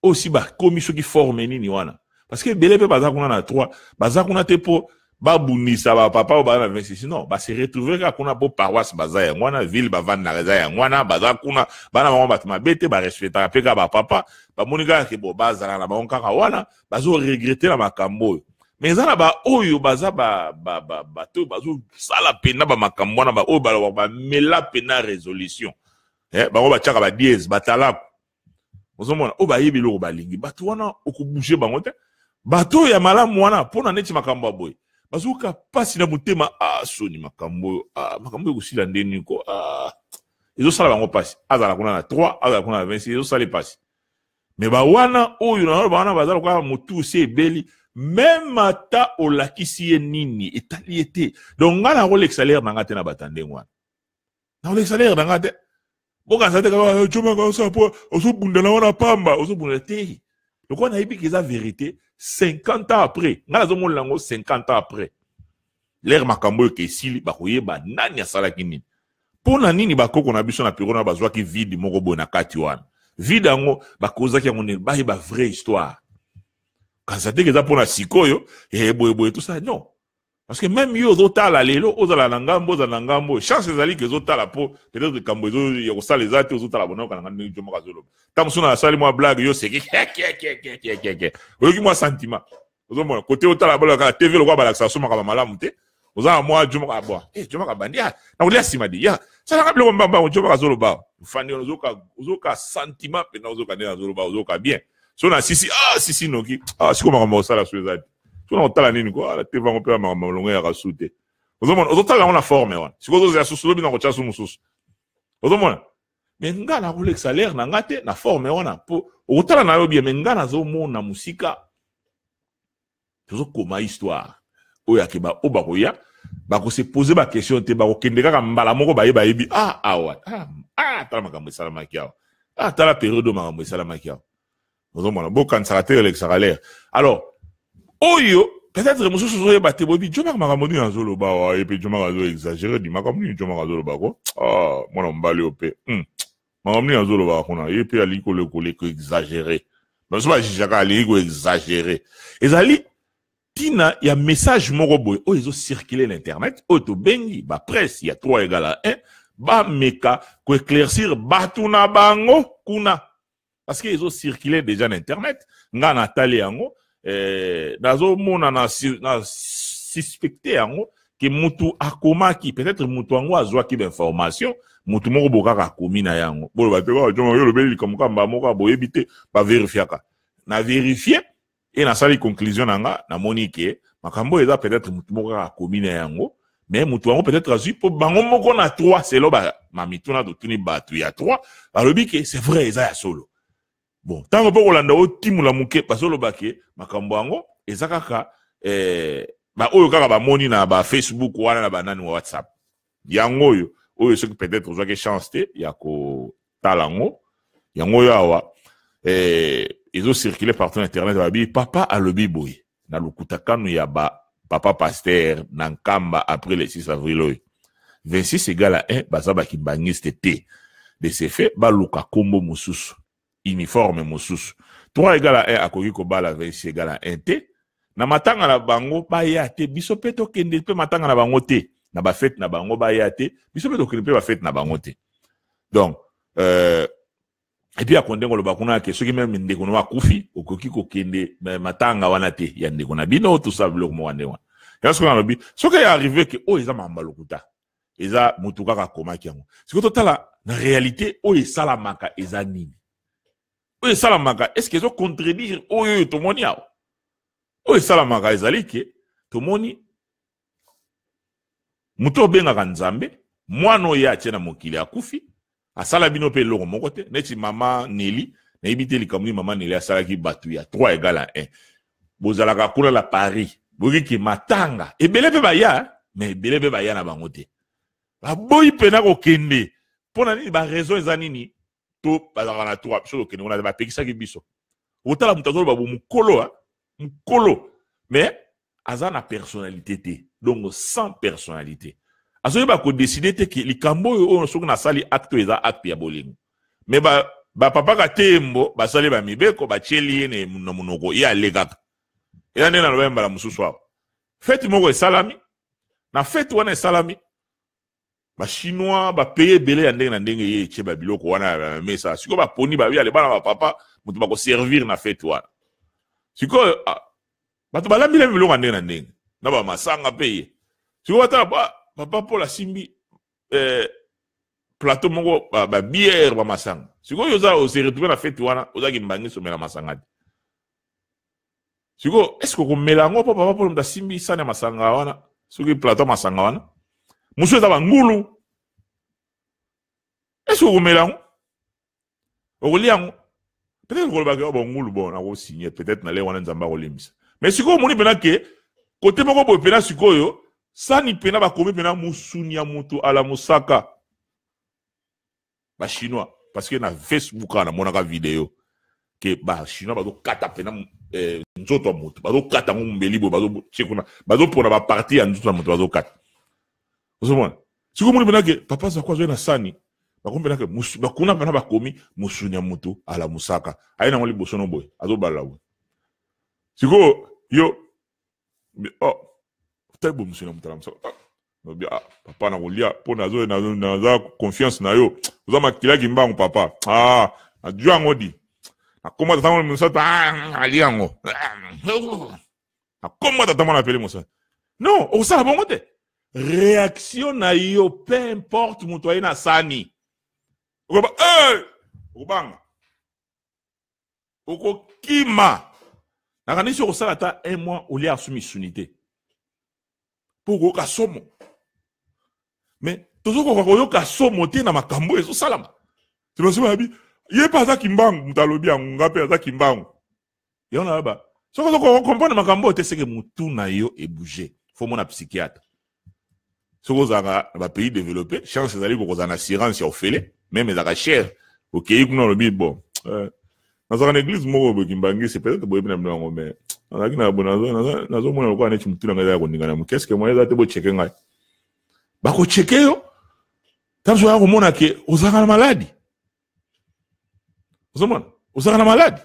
oyo si bakomi soki forme nini wana. Parce que ebele pe baza kuna na 3, baza kuna te po babundisa ba papa oyo baza na 26. Non, ba se retrouver kaka kuna po paroisse baza yango wana, ville bavandaka eza yango wana, baza kuna, bana bango bato mabe te, ba respectaka pe kaka ba papa, bamoni kaka ke bo bazala na bango kaka wana, bazo regretter na makambo oyo. Mais eza na ba oyo baza ba, ba, ba, bato oyo bazosala pena ba makambo wana, ba oyo balobaka bamela pena résolution. Eh, bango batiaka ba dièse, batalaku. Ozomona, oyo bayebi eloko balingi. Bato wana okobouger bango te. Bato oyo ya malamu wana mpona neti makambo ya boye bazoyoka pasi na motema. Ah, soni makambo oyo, ah, makambo oyo ekosila nde nini ko? Ah, ezosala bango pasi. Azala kuna na 3, azala kuna na 26, ezosala pasi. Mais ba wana oyo na ba wana baza lokola motu se ebeli, même ata olakisi ye nini etali ye te. Donc nga nakolekisa l'air na nga te na bato ya ndenge wana. Nakolekisa l'air na nga te. Bokanisa te kaka Djomack osala po ozobunda na wana pamba, ozobunda te. Lokola nayebi ke eza vérité, 50 ans après, nga nazomona yango 50 ans après. L'air makambo oyo ke esili, bakoyeba nani asalaki nini. Pona nini bakoko na biso na piro na bazwaki vide moko boye na kati wana. Vide yango bakozaki yango nini, bayeba vraie histoire. Kanisa te ke eza pona sikoyo, eh, boye boye tout ça, non. Parce que même yo ozotala lelo, ozala na ngambo, ozala na ngambo, chance ezali ke ozotala po peut-être likambo ezo ya kosala eza te, ozotala bonoka na ngambo ndenge moko azoloba. Tango mosusu na asali mwa blague, yo seki, ke, ke, ke, ke, ke, ke, ke. Oyoki mwa sentiment. Ozomona côté otala bolo kaka TV lokola balakisa so makambo malamu te. Oza na mwa Djomack, ah, bon. Eh, Djomack abandi, ah, na kolia nsima di, ya. Salaka biloko mbamba, Djomack azoloba. Ofandi wana, ozoka sentiment mpenza, ozoka ndenge azoloba, ozoka bien. So na sisi, ah, sisi noki, ah, sikoyo makambo osala so eza te. So na kotala nini ko, ah, na TV yango mpe makambo malongo ya kasu te. Ozomona, ozotala yango na forme wana. Sikoyo ozozela susu, ozobina kotya su mosusu. Ozomona? Mais nga nakolekisa l'air na nga te na forme wana, po okotala na yo bien, mais nga nazomona mosika. Tozokoma histoire oyo ake ba oyo bakoya, bakose poser ba question te, bakokende kaka mbala moko baye bayebi, ah, awa, ah, ah, tala makambo esalamaki awa, ah, tala période oyo makambo esalamaki awa. Ozomona, bokanisaka te elekisaka l'air. Alors, oyo peut-être mosusu ozoyeba te, boyebi Djomack makambo nini azoloba awa, ye mpe Djomack azo exagérer di makambo nini Djomack azoloba ko, ah, mwana mobali oyo mpe, makambo nini azolobaka kuna, ye mpe alingi koleka exagérer. Baso bajijaka alingi ko exagérer. Ezali tina ya message moko boye oyo ezo circuler na internet, oyo tobengi ba presse ya 3 égale à 1, ba meka ko éclaircir bato na bango kuna. Parce que ezo circuler déjà na internet, nga na tali yango, nazomona na suspecté yango ke mutu akomaki, peut-être mutu yango azwaki ba information, mutu moko bokaka akomi na yango. Boloba te, oh, Djomack, yo lobeli likambo kaka mbala moko, boyebi te, ba vérifiaka. Na vérifier et nasali conclusion na nga, namoni ke makambo eza peut-être mutu moko kaka akomi na yango, mais mutu yango peut-être azwi po bango moko na 3, selon ba mamituna totuni bato ya 3, balobi ke c'est vrai, eza ya solo. Bon, tango po kolanda otimula moke, bazoloba ke makambo yango eza kaka, ba oyo kaka bamoni na ba Facebook wana na ba nani wa WhatsApp. Yango oyo, oyo soki peut-être ozwaki chance te ya kotala yango, yango oyo awa, ezo circuler partout na internet, babi papa alobi boye na lokuta kanu ya ba papa pasteur na Nkamba après le 6 avril oyo. 26 égale à 1, baza ba kimbangiste te. De ce fait, baluka kombo mosusu, uniforme mosusu. 3 égale à 1 akoki kobala 26 égale à 1 te. Na matanga na bango baya te, biso pe tokende pe matanga na bango te. Na ba fete na bango baya te, biso pe tokende pe ba fete na bango te. Donc et puis akonde koloba kuna ke soki meme ndeko no akufi, okoki kokende matanga wana te ya ndeko na bino, tout ça biloko moko ndenge wana. Yango soki nalobi, soki ya arrivé ke oyo eza makambo ya lokuta, eza mutu kaka akomaki yango. Sikoyo totala na réalité oyo esalamaka eza nini? Oyo esalamaka, est-ce que ezo contredire oyo oyo tomoni awa? Oyo esalamaka ezali ke tomoni moto obengaka Nzambe, mwana oyo ye atie na mokili akufi, asala bino pe eloko moko te, neti mama Nelly, nayebi te likambo nini mama Nelly asalaki batu ya 3 égale à 1. Bozalaka kuna na Paris, boyoki ke matanga ebele pe baya, mais ebele pe baya na bango te. Baboyi pena kokende. Pona nini? Ba raison eza nini? To bazalaka na 3, biso tokende kuna te, bapekisaki biso. Otala moto azoloba bo mokolo, hein? Mokolo, mais aza na personnalité te, donc sans personnalité. Azoyeba ko décider te ke likambo oyo, oyo soki nasali acte oyo eza acte ya bolingo. Mais ba papa Katembo basali ba mibeko, batieli ye na monoko, ye alekaka. Eza nde naloba mbala mosusu awa. Fete moko esalami, na fete wana esalami, ba chinois, ba pays ebele ya ndenge na ndenge ye etie ba biloko wana ya mesa. Sikoyo ba poni ba yale bana ba papa, moto bako servir na fete wana. Sikoyo, bato balambi lambi biloko ya ndenge na ndenge, na ba masanga pe ye. Sikoyo batala, ba, papa Paul asimbi, plateau moko, ba bière, ba masanga. Sikoyo oza, o se retrouver na fete wana, oza kimbangi somela masanga te. Sikoyo, est-ce que okomela yango po papa Paul moto asimbi sani ya masanga wana, soki plateau ya masanga wana, mosusu eza ba ngulu. Est-ce que okomela yango? Okolia yango? Peut-être okolobaka, oh, bon, ngulu, bon, nako signer, peut-être na le wana Nzambe akolimbisa. Mais sikoyo omoni pena ke, côté moko boye pena sikoyo, sani pena bakomi pena musuni ya mutu ala musaka. Ba chinois, parce que na Facebook awa namonaka video ke ba chinois bazokata pena, nzoto ya mutu, bazokata ngo mbeli boye, bazotie kuna, bazopona ba partie ya nzoto ya mutu bazokata. Ozomona? Sikoyo omoni pena ke papa Zako azoi na sani, bakomi pena ke bakuna pena bakomi musuni ya mutu ala musaka. Aye nango liboso no boye, azobala boye. Sikoyo yo, oh, tali boye musuni ya mutu ala musaka. Ah, lobi, ah, papa na kolia po nazo, nazo, naza confiance na yo. Oza makila kimbangu papa. Ah, na jua yango di. Nakoma tata mwana mosantu, ah, alia yango. Nakoma tata mwana apeli mosantu. Non, okosala bongo te. Réaction na yo, peu importe moto aye na sani. Okoba, hey! Okobanga. Okokima. Nakanisi okosala ata un mois olia asu misuni te. Po okoyoka somo. Mais tozokoka koyoka somo te na makambo oyo ezosalama. Tobasi babi, ye pe aza kimbangu, moto alobi yango, nga pe aza kimbangu. Yango na ba, soki ozokoka comprendre makambo oyo te, c'est que mutu na yo e bouger. Faut mona psychiatre. Soki ozalaka na ba pays développés, chance ezali kokozala na assurance ya ofele, même ezalaka cher. Okei kuna olobi, bon, nazalaka na église moko boye Kimbanguiste, peut-être boyebi na bino yango, mais nazalaki na bo, nazo, nazo, nazomona lokola neti mutu na ngai eza ya koningana moke. Est-ce que moyen eza te bocheke ngai? Bakocheke yo, ntango oya komona ke ozalaka na maladi. Ozomona? Ozalaka na maladi.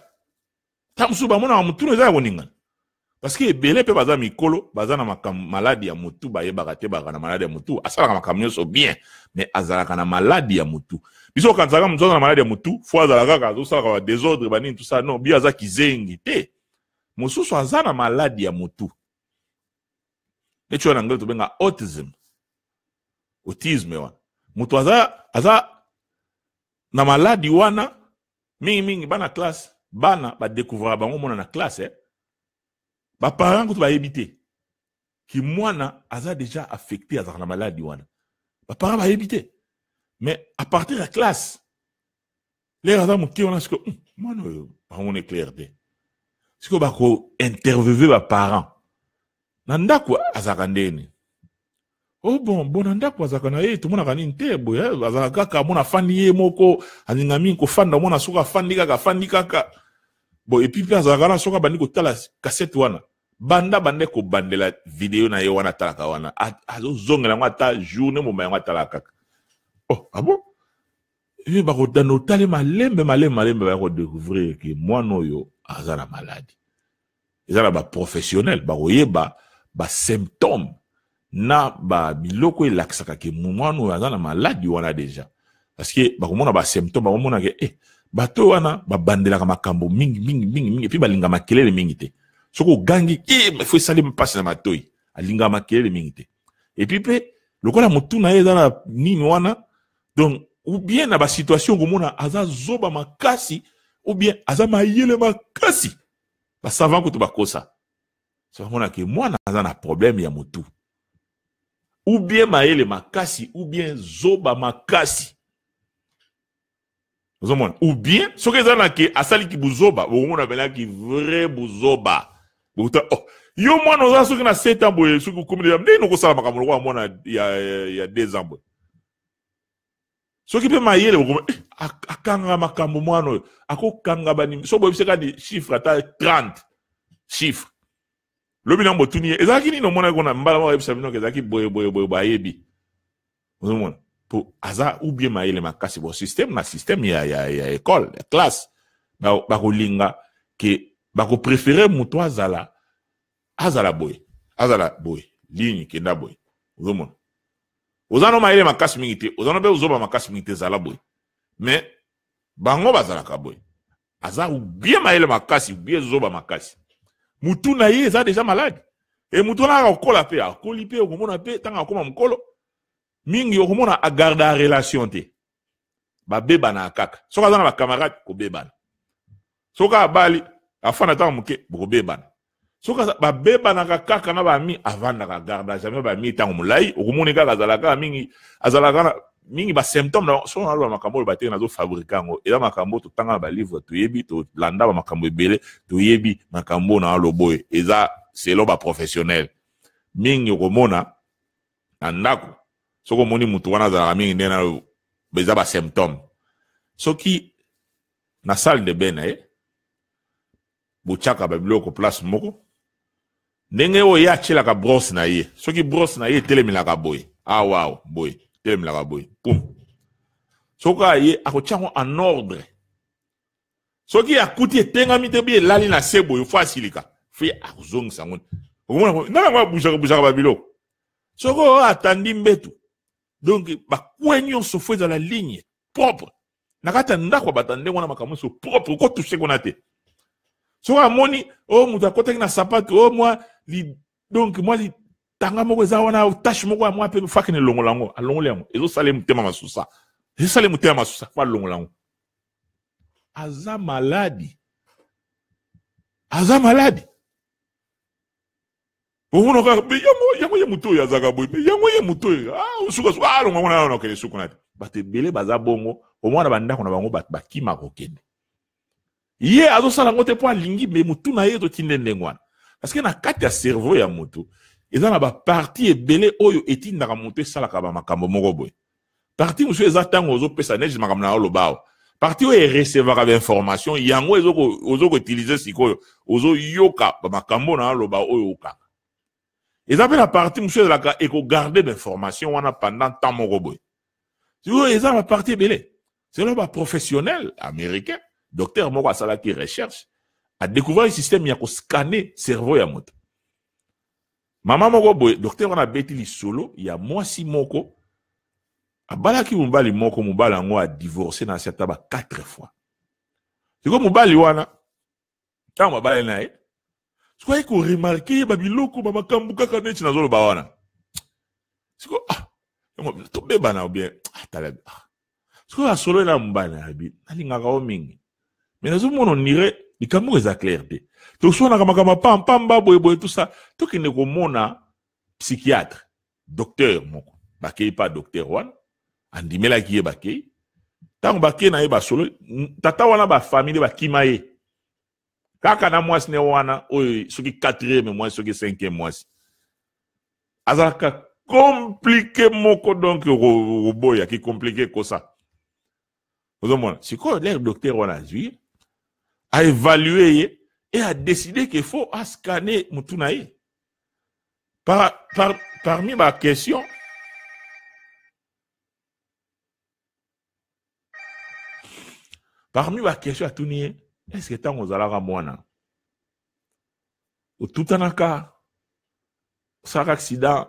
Ntango mosusu bamonaka mutu eza ya koningana. Parce que ebele pe baza mikolo, baza na makambo, maladi ya mutu, bayebaka te bazalaka na maladi ya mutu. Asalaka makambo nyonso bien, mais azalaka na maladi ya mutu. Biso okanisaka mutu aza na maladi ya mutu, fo azalaka kaka azosalaka ba désordre, ba nini, tout ça. Non, bio aza kizengi te. Mosusu aza na maladi ya mutu. Neti oyo na anglais tobenga autism. Autisme wana. Mutu aza na maladi wana, mingi mingi bana classe, bana ba découvrira bango mona na classe, eh? Ba parents kutu bayebi te ki mwana aza déjà affecté, azalaka na maladi wana. Ba parents bayebi te. Mais à partir ya classe, l'air aza moke wana sikoyo, mwana oyo bango ne clair te. Sikoyo bako interviewer ba parents. Na ndako azalaka ndeni. Oh bon, bon na ndako azalaka na ye, tomonaka nini te, boye, azalaka kaka, mona afandi ye moko, alinga mingi kofanda, mona soki afandi kaka, afandi kaka. Bon, et puis pe azalaka na soki abandi kotala cassette wana. Banda bande kobandela video na ye wana atalaka wana. Azozongela yango ata journée mobimba yango atalaka kaka. Oh, ah bon? Et bakotanda otale malembe, malembe, malembe, baya kodécouvrir que mwana oyo aza na maladie. Eza na ba professionnel bakoyeba ba symptome na ba biloko elakisaka ke mwana oyo aza na maladi wana deja, parce que bakomona ba symptome, bakomona ke bato wana babandelaka makambo mingi mingi mingi mingi, epuis balinga makelele mingi te. Soki ogangi fo esali mpasi na matoi, alingaka makelele mingi te. Epuis mpe lokola motu na ye eza na nini wana, donc ou bien na ba situation komona aza zoba makasi ou bien aza mayele makasi, ba savant kutu bakosa. So bamona ke mwana aza na problème ya motu, ou bien mayele makasi ou bien zoba makasi. Ozomona, ou bien soki eza na ke asaliki buzoba, bokomona penaki vrai buzoba. Bokuta, oh, yo mwana oza soki na 7 ans boye, soki okomi deja ndenge okosala makambo lokola mwana ya 2 ans boye. Soki mpe mayele okoma, akanga makambo mwana oyo, akokanga bani, soki boyebisi kaka ni chiffre ata 30 chiffre. Lobi na botuni ye, ezalaki nini omonaki kuna, mbala moko ayebisa bino ke ezalaki boye, boye, boye, boye, ayebi. Ozomona? Po aza ou bien mayele makasi, bon système na système ya école, ya classe, bakolinga ke bakopréférer moto azala boye, azala boye, ligne kenda boye. Ozomona? Oza no mayele makasi mingi te, oza no mpe ozoba makasi mingi te, zala boye. Mais bango bazalaka boye. Aza ou bien mayele makasi, ou bien zoba makasi. Mutu na ye eza déjà malade. Et mutu wana akokola pe, akoli pe, okomona pe, tanga akoma mokolo, mingi okomona agarda relation te. Babebana kaka. Soki aza na ba camarade, kobebana. Soki abali, afanda tanga moke, bokobebana. Soki aza, babebanaka kaka na ba ami, avandaka garda jamais ba ami tango molai, okomona kaka azalaka mingi, azalaka na mingi ba symptômes na soki naloba makambo oyo bateke nazo fabriquer yango, eza makambo totanga na ba livre, toyebi, tolanda ba makambo ebele, toyebi makambo na aloba oyo eza selon ba professionnel. Mingi okomona na ndako, soki omoni mutu wana azalaka mingi nde na eza ba symptômes. Soki na salle de bain na ye botiaka ba biloko place moko, ndenge oyo ye atielaka brosse na ye, soki brosse na ye etelemelaka boye, awa awa boye, etelemelaka boye, pum, soki kaka ye akotia yango en ordre. Soki akuti etengami te, bi elali na se boye, fo asilika, fo ye akozongisa yango. Okomona ngo, ndenge yango abujaka, bujaka ba biloko. Soki oyo atandi mbetu, donc ba coin nyonso fo ezala ligne propre. Na kati ya ndako ya bato ndenge wana makambo nyonso propre, okotouche kuna te. Soki amoni oyo moto akotaki na sapato, oyo mwa li, donc mwa litanga moko eza wana, tache moko ya mwa pe faki na elongola yango, alongoli yango, ezosala ye motema masusa, ezosala ye motema masusa, fo alongola yango. Aza maladi, aza maladi. Omona kaka, mais yango ye moto oyo azalaka boye, mais yango ye moto oyo, ah, suka, suka, ah, longa wana, okende suka na te. Bato ebele baza bongo, omona ba ndako na bango, bato bakima kokende. Ye azosala yango te po alingi, mais motu na ye ezotinde ndenge wana. Parce que na kati ya cerveau ya motu, eza na ba partie ebele oyo etindaka motu esalaka ba makambo moko boye. Partie mosusu eza ntango ozopesa neige makambo na yo loba awa. Partie oyo erecevaka ba information, yango ozoko utiliser sikoyo, ozoyoka ba makambo na yo loba oyo okanga. Eza pe na partie mosusu ezalaka ekogarde ba information wana pendant temps moko boye. Sikoyo eza na ba partie ebele. Selon ba professionnel américain, docteur moko asalaki recherche, a découvert système ya koscanner cerveau ya moto. Mama moko boye, docteur wana abeti lisolo ya mwasi moko abalaki mobali moko, mobali yango a divorcé na asi ata ba 4 fois. Sikoyo mobali wana ntango babali na ye, sikoyo aye koremarquer ye ba biloko ba makambo kaka neti nazoloba wana. Sikoyo, ah, yango tobebana ou bien, ah, tala, ah. Sikoyo asololi na mobali na ye, nalingaka yo mingi, mais nazomona onire likambo moko eza clair te. Toswanaka makambo ya pampamba boye boye tout ça, tokende komona psychiatre, docteur moko. Bakei pa docteur wana, andimelaki ye, bakei. Ntango bakei na ye basololi, tata wana ba famille bakima ye. Kaka na mwasi ne wana oyo soki 4e mwasi, soki 5e mwasi. Azalaka compliqué moko, donc oboya ki compliqué kosa. Ozomona sikoyo l'air docteur wana azwi a évaluer ye et a décidé qu'il faut a scanner mutu na ye. Parmi ba question, parmi ba question atuni ye, est-ce que ntango ozalaka mwana Otutanaka, osalaka accident,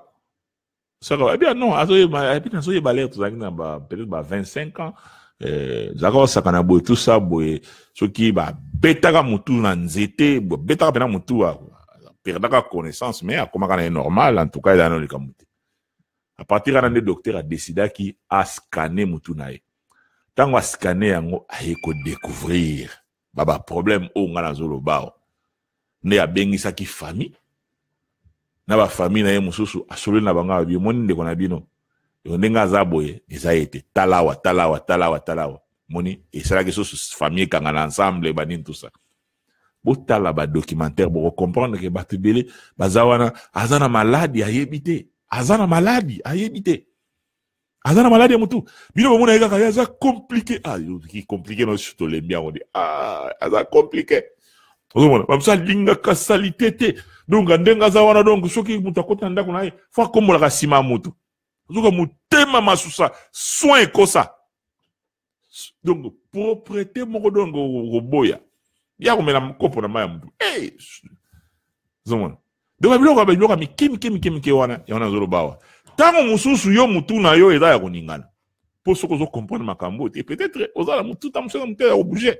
osalaka eh bien non, azoyeba, eh bien nazoyeba l'heure tozalaki na ba peut-être ba 25 ans, ezalaka osakana boye tout ça boye, soki babetaka mutu na nzete, babetaka pena mutu, perdaka connaissance, mais akomaka na ye normal, en tout cas ezala na likambo te. À partir wana nde docteur adecidaki ascanner mutu na ye. Ntango ascanner yango, aye kodécouvrir ba ba problème oyo nga nazoloba awa. Nde abengisaki famille na ba famille na ye mosusu, asololi na bango, alobi: omoni ndeko na bino yo ndenge aza boye, eza ye te, tala awa, tala awa, tala awa, tala awa. Moni esalaki susu famille ekanga na ensemble, banini, tout ça. Botala ba documentaire, bokocomprendre ke bato ebele baza wana, aza na maladi ayebi te, aza na maladi ayebi te, aza na maladi ya motu. Bino bomona ye kaka ye aza compliqué. Ah, ki compliqué na biso tolembi yango de. Ah, aza compliqué. Ozomona bamosusu alingaka saleté te, donc ndenge aza wana, donc soki moto akoti na ndako na ye, fo akombolaka nsima ya motu. Ozoka motema masusa soin ekosa, donc propreté moko, donc koboya ya komela kopo na mai ya motu. Hey! Ozomona, donc babiloko ya mike mike mike mike wana, yango nazoloba awa. Ntango mosusu yo motu na yo eza ya koningana, mpo soki ozocomprendre makambo te, peut-être oza na motu ta mosusu motu ya kobouger,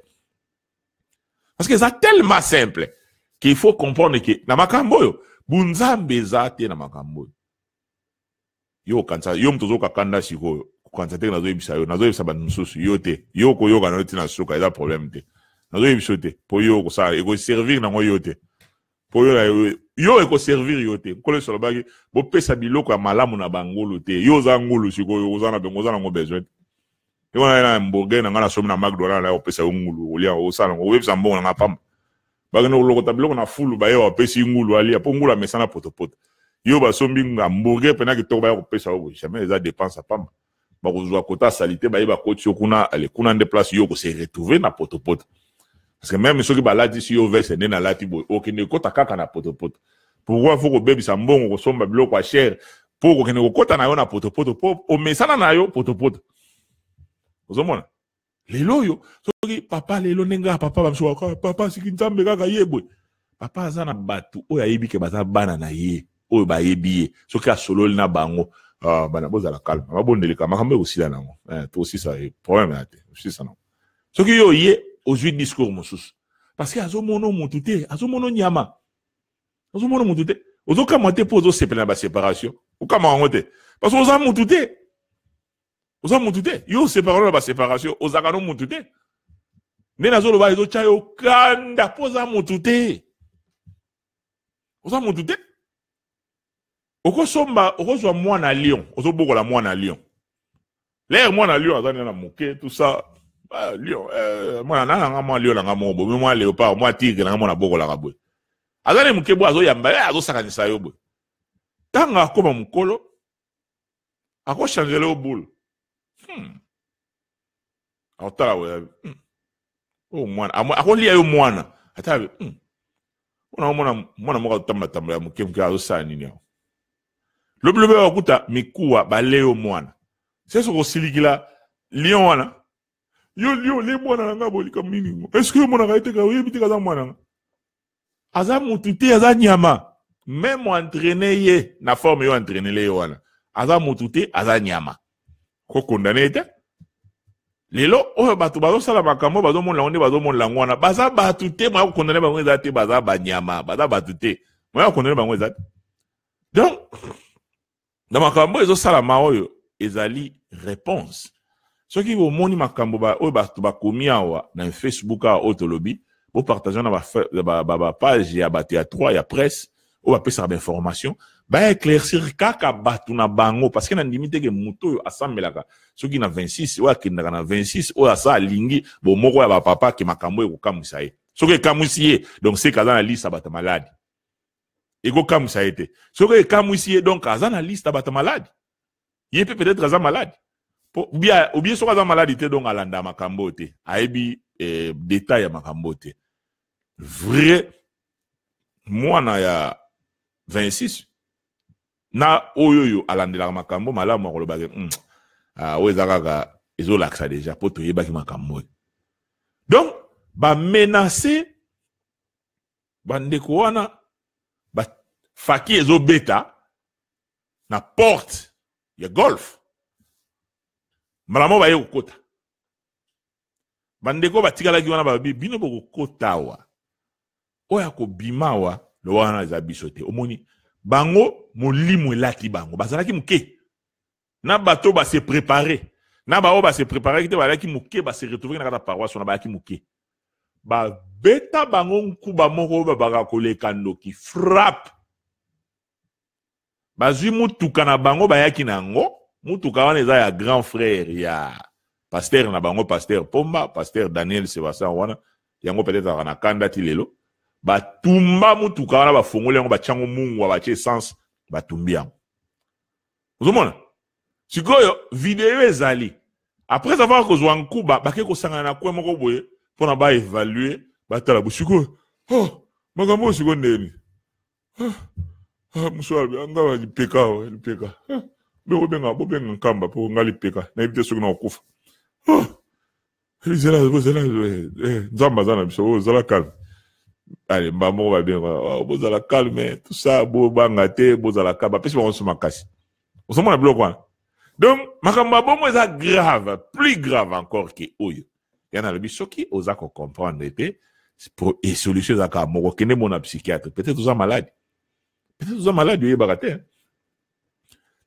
parce que eza tellement simple qu'il faut comprendre ke na makambo oyo bunzambe eza te. Na makambo oyo yo okanisa, yo moto ozoka kanda sikoyo, kokanisa te. Nazoyebisa yo, nazoyebisa bato mosusu, yo te. Yo okoyoka na yo ntina suka, eza problème te. Nazoyebisa yo te mpo yo okosala, ekoservir nango yo te, mpo yo yo ekoservir yo te. Nkolo Yesu alobaki: bopesa biloko ya malamu na bangulu te. Yo oza ngulu sikoyo, oza na bengo, oza nango besoin te. Yo wana na hamburger na ngai nasomi na McDonald, na kopesa yo ngulu olia, osala yango, oyebisa mbongo na ngai pamba. Bakende kolokota biloko na fulu, baye bapesi ngulu alia, mpo ngulu amesana potopoto. Yo basombi hamburger mpena kitoko, baya kopesa yo boye, jamais, eza dépense ya pamba. Bakozwa kota saleté, baye bakoti yo kuna. Ale kuna nde place yo kose retrouver na potopoto, parce que même soki balatisi yo veste nde nalati boye, okende ekota kaka na potopoto. Pourquoi faut kobebisa mbongo kosomba biloko ya cher mpo kokende kokota na yo na potopoto, mpo omesana na yo potopoto? Ozomona lelo oyo, soki papa lelo ndenge ya papa bamosusu, papa siki Nzambe kaka ye boye, papa aza na bato oyo ayebi ke baza bana na ye, oyo bayebi ye. Soki asololi na bango: ah, bana, bozala calme, babondeleka, makambo ekosila nango, eh, tosisa problème ya te, osisa nango. Soki yo ye ozwi discours mosusu, parce que azomona motu te, azomona nyama, ozomona motu te. Ozokamwa te mpo ozosepela na baséparation, okamwa yango te parce que oza motu te, oza motu te. Yo osepara na baséparation, ozalaka no motu te. Nde nazoloba, ezotya yo kanda mpo oza motu te, oza motu te. Okosomba, okozwa mwana lion, ozobokola mwana lion. Lere mwana lion aza nena moke, tout ça, ah, lion, eh, mwana na nanga, mwa lion nanga moko boye, mwa léopard, mwa tigre nanga, mwana bokolaka boye, aza ne moke boye, azoyamba ye, azosakanisa yo boye. Ntango akóma mokolo, akochanger yo boule. Akotala boye, Oyo mwana akolia yo mwana ata Mpona omona mwana moko azotambola ya moke moke, azosala nini awa? Lobilobi bakuta mikuwa, bale yo mwana. Sese kosilikila lion wana: yo lion, le mwana na nga boye, likambo nini? Est ce que omonaka ye te? Oyebi te kaza mwana nga? Aza mutu te, aza nyama. Même entraîne ye na forme yo entraînele ye wana, aza mutu te, aza nyama. Kokondane ye te. Lelo oyo bato bazosala makambo, bazomona yango nde bazomona yango wana, baza bato te. Moya kokondane bango eza te, baza banyama, baza bato te. Moya kokondane bango eza te. Donc na makambo oyo ezosalama, oyo ezali réponse. Soki bomoni makambo oyo bato bakomi awa na Facebook awa, oyo tolobi, bopartage na bapage ya bato ya 3 ya presse oyo bapesaka bainformation, baéclaircir kaka bato na bango, parce que na ndimi teke moto oyo asambelaka soki na 26, oyo akendaka na 26, oyo asa alingi bomoko ya bapapa, ke makambo oyo ekokamwisa ye. Soki ekamwisi ye, donc seke aza na liste ya bato maladi. Ekokamwisa ye te. Soki ekamwisi ye, donc aza na liste ya bato maladi. Ye mpe peut-être aza maladi ou bien soki aza maladi te, donc alanda makambo oyo te, ayebi détail ya makambo oyo te. Vrai mwana ya 26 na oyo oyo alandelaka makambo malamu akolobaka: ah, oyo eza kaka ezolakisa déjà mpo toyebaki makambo oyo. Donc bamenace bandeko wana. Faki ezobeta na porte ya golf. Mbala moko baye kokota. Bandeko batikalaki wana balobi bino bokokota awa. Oyo akobima awa lo wana eza biso te. Omoni bango molimo elati bango bazalaki moke. Na bato ba se preparer na ba oyo ba se preparaki te bazalaki moke ba se retrouver na kati ya paroisse wana bayaki moke. Babeta bango nkuba moko oyo babaka koleka ndoki frappe. Bazwi mutuka na bango bayaki na yango, mutuka wana eza ya grand frère ya pasteur na bango, pasteur Pomba, pasteur Daniel Sebastien wana, yango peut-être azalaka na kanda ti lelo. Batumba mutuka wana, bafongoli yango, batia yango mungwa, batie essence, batumbi yango. Ozomona? Sikoyo video ezali après avoir kozwa nkuba, bake kosangana na coin moko boye pona ba evaluer, batala bo sikoyo, oh, makambo oyo sikoyo ndeni? Ah, ah, mosusu alobi, ah, nga lipeka awa, lipeka. Ah, bobenga, bobenga Nkamba po nga lipeka. Nayebi te soki nakokufa. Ah, zela, bozela, eh, eh, Nzambe aza na biso, oh, zala calme. Allez, mbala moko babenga, oh, bozala calme, tout ça, bobanga te, bozala calme. Bapesi bango nyonso makasi. Ozomona biloko wana. Donc, makambo ya bongo eza grave, plus grave encore que oyo. Ya nalobi soki oza ko comprendre te, et solution eza kaka moko, kende mona psychiatre. Peut-être oza malade. Peut-être oza malade oyebaka te.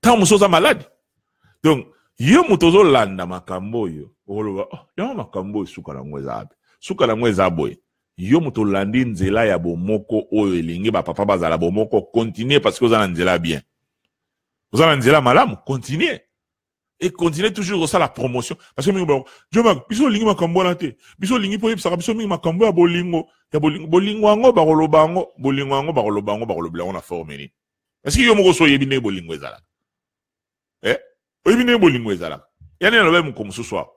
Tango mosusu oza malade. Donc, yo moto ozolanda makambo oyo, okoloba, oh, yango makambo oyo suka nango eza wapi? Suka nango eza boye. Yo moto olandi nzela ya bomoko oyo elingi ba papa bazala bomoko, continuer parce que oza na nzela bien. Oza na nzela malamu, continuer. Et continuer toujours kosala promotion parce que mingi ba Djomack biso olingi makambo wana te, biso olingi po oyebisaka biso mingi makambo ya bolingo, ya bolingo, bolingo yango bakoloba yango, bolingo yango bakoloba yango, bakolobela yango na forme nini? Parce que yo moko so oyebi ndenge bolingo ezalaka. Eh? Oyebi ndenge bolingo ezalaka. Yani nalobaki mokolo mosusu awa.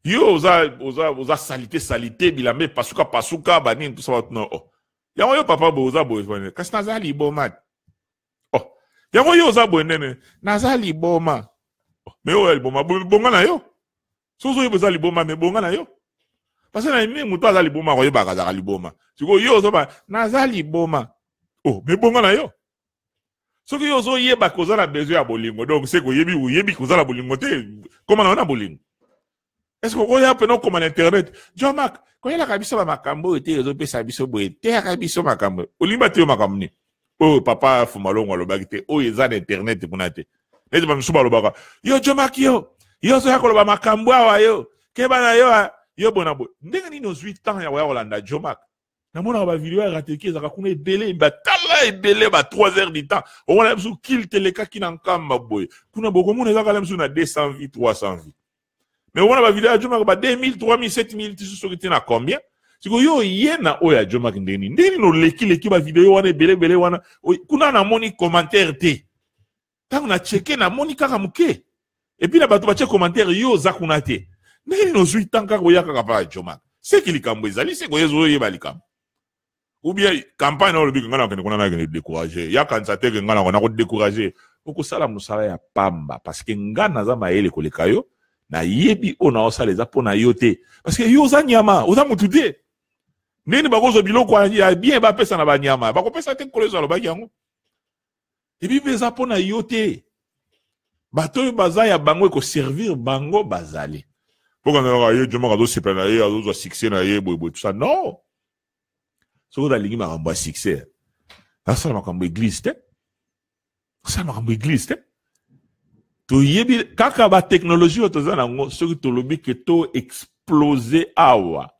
Yo oza, oza, oza salite, salite, bilamba epasuka, pasuka, ba nini, tout ça, ba, non, oh. Yango yo papa boye, oza boye, boye, kasi naza liboma. Oh. Yango yo oza boye nene, naza liboma. Oh. Mais oyo liboma, bonga na yo. Soki ozoyeba oza liboma, mais bonga na yo. Parce que na mingi moto aza liboma akoyebaka azalaka liboma. Sikoyo yo ozoba, naza liboma. Oh, mais bonga na yo. Soki yo ozoyeba ke oza na besoin ya bolingo, donc c'est que oyebi, oyebi ke oza na bolingo te, koma na yo na bolingo. Est-ce que okoya pena okoma na internet, Djomack, koyelaka biso ba makambo oyo te, ezopesa biso boye, teyaka biso makambo. Olingi bateyo makambo nini? Oyo papa Fumalongo alobaki te, oyo eza na internet kuna te. Neti ba misusu balobaka, yo Djomack yo, yo ozoya koloba makambo awa yo, keba na yo, yo bona boye. Ndenge nini ozwi temps ya koya kolanda Djomack? Namonaka ba video ya Rateki ezalaka kuna ebele, batala ebele ba 3 heures du temps. Omona biso culte elekaki na Nkamba boye. Kuna bokomona ezalaka na biso na 200 vues, 300 vues. Mais omona ba video ya Djomack ba 2000, 3000, 7000, ti soki ti na combien? Sikoyo yo oye na oyo ya Djomack ndenge nini? Ndenge nini oleki leki ba video wana ebele ebele wana? Kuna namoni commentaire te. Tango na checker namoni kaka moke. Et puis na bato batie commentaire yo oza kuna te. Ndenge nini ozwi temps kaka oya kaka pa Djomack? Seki likambo ezali, seki oye ozoyeba likambo. Ou bien campagne na olobi ke ngai nakende kuna nakende décourager. Ya kanisa te ke ngai nakende nako décourager. Okosala mosala ya pamba parce que ngai naza mayele koleka yo, nayebi oyo naosala eza mpo na yo te. Parce que yo oza nyama, oza mutu te. Ndenge bakozwa biloko ya bien bapesa na banyama, bakopesa te. Nkolo Yesu alobaki yango. Ebi mpe eza mpo na yo te. Bato oyo baza ya bango ekoservir bango bazali. Mpo kanaka ye Djomack azosepela na ye, azozwa succès na ye boye boye tout ça. Non. Soki ozalingi makambo ya succès, asala makambo église te. Asala makambo église te. Toyebi kaka ba technologie oyo toza nango, soki tolobi ke to exploser awa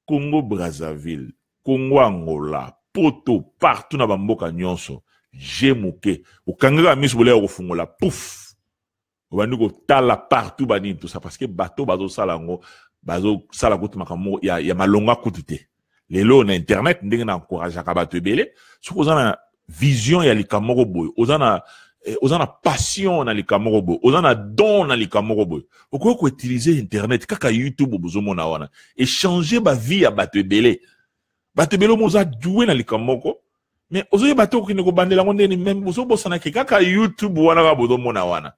Congo Brazzaville, Congo Angola, poto partout na ba mboka nyonso, je moke okangi kaka miso boleya kofungola pouf, obandi kotala partout ba nini tout ça, parce que bato bazosala yango bazosala kutu makambo ya malonga kutu te. Lelo na internet ndenge na encourageaka bato ebele, soki oza na vision ya likambo moko boye, oza na passion na likambo moko boye, oza na don na likambo moko boye, okoki koutiliser internet kaka YouTube bozomona wana echanger ba vie ya bato ebele. Bato ebele omo oza doué na likambo moko, mais ozoyeba te okende kobandela yango ndeni, même ozobosana ke kaka YouTube wana kaka bozomona wana.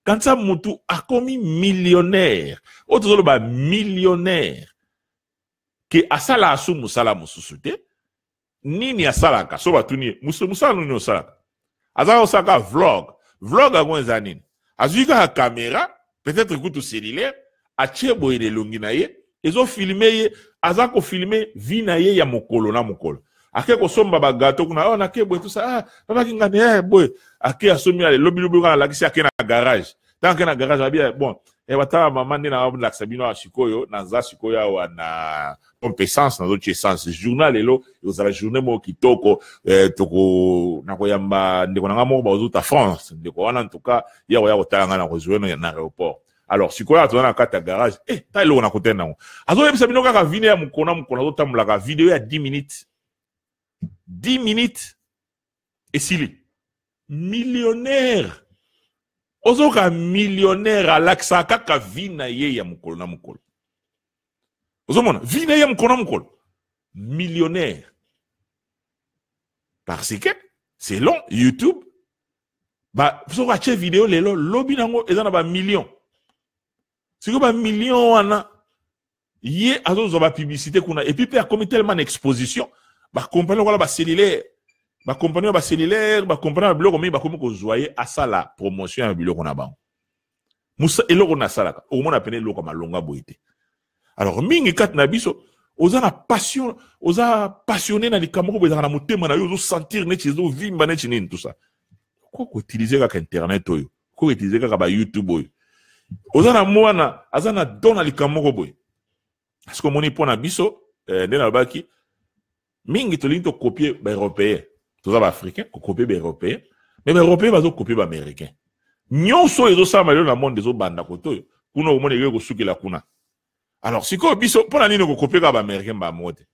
Kanisa mutu akomi millionnaire, oyo tozoloba millionnaire, ke asala asu mosala mosusu te. Nini asalaka? So batuni ye, mosala nini osalaka? Azalaka kosala kaka vlog. Vlog yango eza nini? Azwi kaka camera, peut-être kutu cellulaire, atie boye na elongi na ye, ezo filmer ye, aza ko filmer vie na ye ya mokolo na mokolo. Ake kosomba ba gâteau kuna, oh nake boye tout ça, ah papa kingani eh boye, ake asombi ale lobi lobi kaka alakisi ake na garage. Tango ake na garage abi bon, eh batala mama nde na lakisa bino awa sikoyo, naza sikoyo awa na pompe essence, nazotia essence. Journal lelo ekozala journée moko kitoko, eh, toko nakoyamba ndeko na nga moko bazozuta France, ndeko wana en tout cas ye akoya kotala nga na kozwa ye na aéroport. Alors sikoyo toza na kati ya garage, eh ta eloko nakutani nango. Azoyebisa bino kaka vine ya mokolo na mokolo azotambolaka video ya 10 minutes. 10 minutes esili. Millionnaire. Ozoka millionnaire alakisaka kaka vie na ye ya mokolo na mokolo. Ozomona vie na ye ya mokolo na mokolo. Millionnaire. Parce que selon YouTube ba soki atie video lelo lobi nango eza na ba millions. Sikoyo ba millions wana ye azozwa ba publicité kuna et puis pe akomi tellement na exposition ba compagnie lokola ba cellulaire ba compagnie ya ba cellulaire ba compagnie ya biloko mingi bakomi kozwa ye asala promotion ya biloko na bango. Musa eloko na asalaka okomona pene eloko ya malonga boye te. Alors mingi kati na biso oza na passion, oza passionné na likambo moko ezalaka na motema na yo, ozo sentir neti ezovimba neti nini tout ça. Okoki koutiliser kaka internet oyo, okoki koutiliser kaka ba YouTube oyo. Oza na mwana aza na don na likambo moko boye. Parce que omoni mpo na biso eh, nde nalobaki mingi tolingi tokopie ba européen, toza ba africain kokopie ba européen, mais ba européen bazokopie ba américain. Nyonso oyo ezosalama lelo na monde ezobanda kote oyo kuna, okomona ekoki kosukela kuna. Alors sikoyo biso mpo na nini okokopie kaka ba américain ba moko te?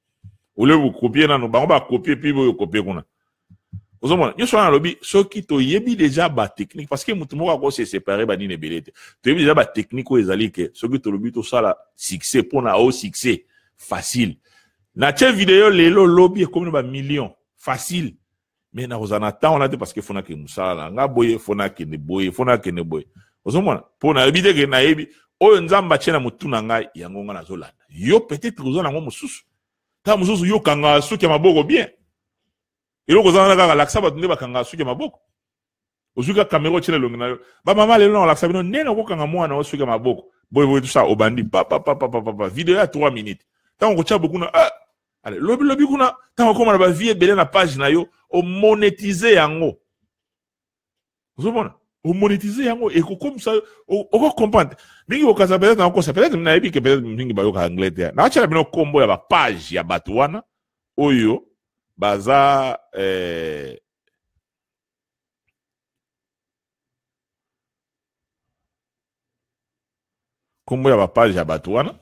Ole kokopie nano bango bakopie puis boyo okopie kuna. Ozomona nyonso wana alobi soki toyebi deja ba technique, parce que motu moko ako se séparer ba nini ebele te. Toyebi deja ba technique oyo ezali ke soki tolobi tosala succès mpona o succès facile. Na tie video lelo lobi ekomi na ba millions facile. Mais nakozala na temps wana te parce que faut nakende mosala na nga boye, faut nakende boye, faut nakende boye. Ozomona mpo nayebi te ke nayebi oyo Nzambe atie na motu na ngai yango nga nazolanda. Yo peut-être oza nango mosusu. Ntango mosusu yo okangaka suki ya maboko bien. Eloko oza wana kaka lakisa bato nde bakangaka suki ya maboko. Ozwi kaka kamera otie na elongi na yo. Ba mama lelo nakolakisa bino ndenge nakokanga mwana oyo suki ya maboko. Boye boye tout ça obandi pa pa pa pa pa pa pa video ya 3 minutes. Ntango okotia boku na ah allez lobi lobi kuna ntango okoma na ba vie ebele na page na yo omonetize yango. Ozomona? Omonetize yango ekokomisa yo oko comprendre. Mingi bokanisa peut-être nakokosa, peut-être nayebi ke peut-être mingi bayoka anglais te. Nakatiela bino kombo ya ba page ya bato wana oyo baza eh, kombo ya ba page ya bato wana.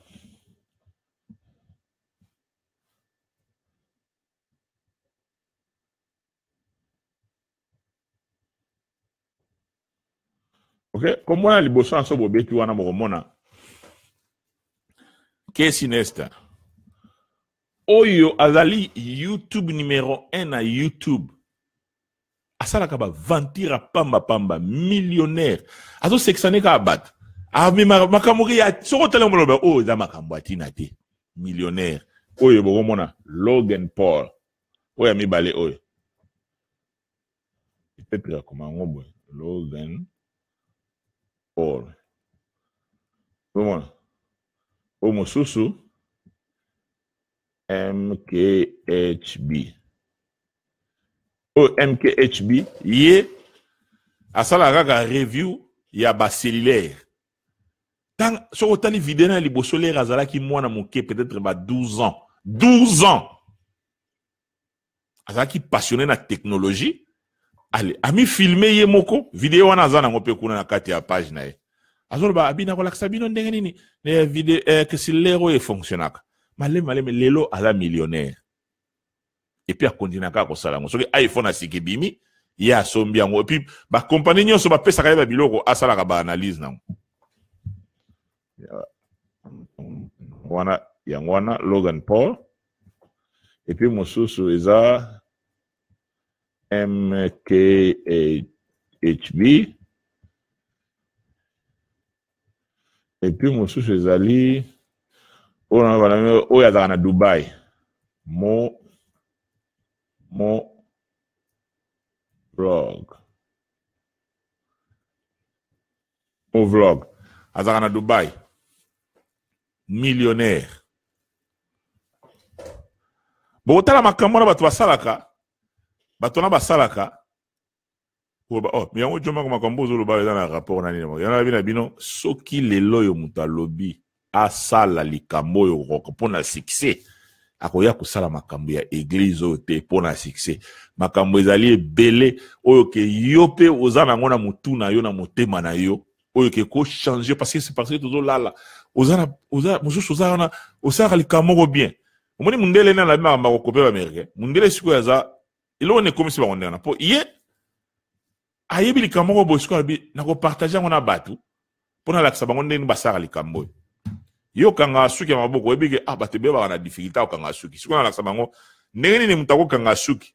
Ok, kombo na liboso na so bobeti wana bokomona Casey Neistat oyo azali YouTube numero 1 na YouTube, asalaka ba venture ya pamba pamba, millionnaire, azosekisa ne kaka bato, amemaka makambo ya soki otali yango boloba oyo eza makambo ya tina te. Millionnaire oyo bokomona Logan Paul oyo ya mibale oyo peut-être akoma yango boye Logan Paul, bomona oyo mosusu MKHB, oyo MKHB ye asalaka kaka review ya ba cellulaire. Tang, soki otali video na liboso lere azalaki mwana moke peut-être ba 12 ans, 12 ans azalaki passionné na technologie. Allez, ami filmer ye moko video wana aza nango pe kuna na kati ya page na ye, azoloba abi nakolakisa bino ndenge nini na video eh, ke cellulaire oyo efonctionnaka maleme maleme. Lelo aza millionnaire et puis akontinue kaka kosala yango. Soki iPhone asiki ebimi, ye asombi yango et puis ba compagnie nyonso bapesaka ye ba biloko asalaka ba analyse nango wana. Yango wana Logan Paul et puis mosusu eza MKHB et puis mosusu ezali oyo azalaka na Dubai, Mo. Mo Vlog. Mo Vlog. Azalaka na Dubai. Millionnaire. Bokotala makambo wana bato basalaka, bato wana basalaka koloba oh, yango jomaka makambo ozoloba eza na rapport na nini? Yango nayebi na bino, soki lelo oyo moto alobi asala likambo oyo mpo na succès, akoya kosala makambo ya église oyo te mpo na succès. Makambo ezali ebele oyo ke yo mpe oza nango na motu na yo, na motema na yo, oyo ke ko changer, parce que c'est parce que tozolala, oza na, oza mosusu, oza wana osalaka likambo moko bien. Omoni mundele nde alabi makambo ya kokope baaméricain. Mundele sikoyo aza eloko nde ekomisi bango ndenge wana, mpo ye ayebi likambo moko boye. Sikoyo alobi nakopartage yango na bato mpo nalakisa bango ndenge basalaka likambo oyo. Yo okangaka suki ya maboko, oyebi ke ah, bato ebele baka na difficulté ya kokanga suki. Sikoyo nalakisa bango ndenge nini moto akokanga suki.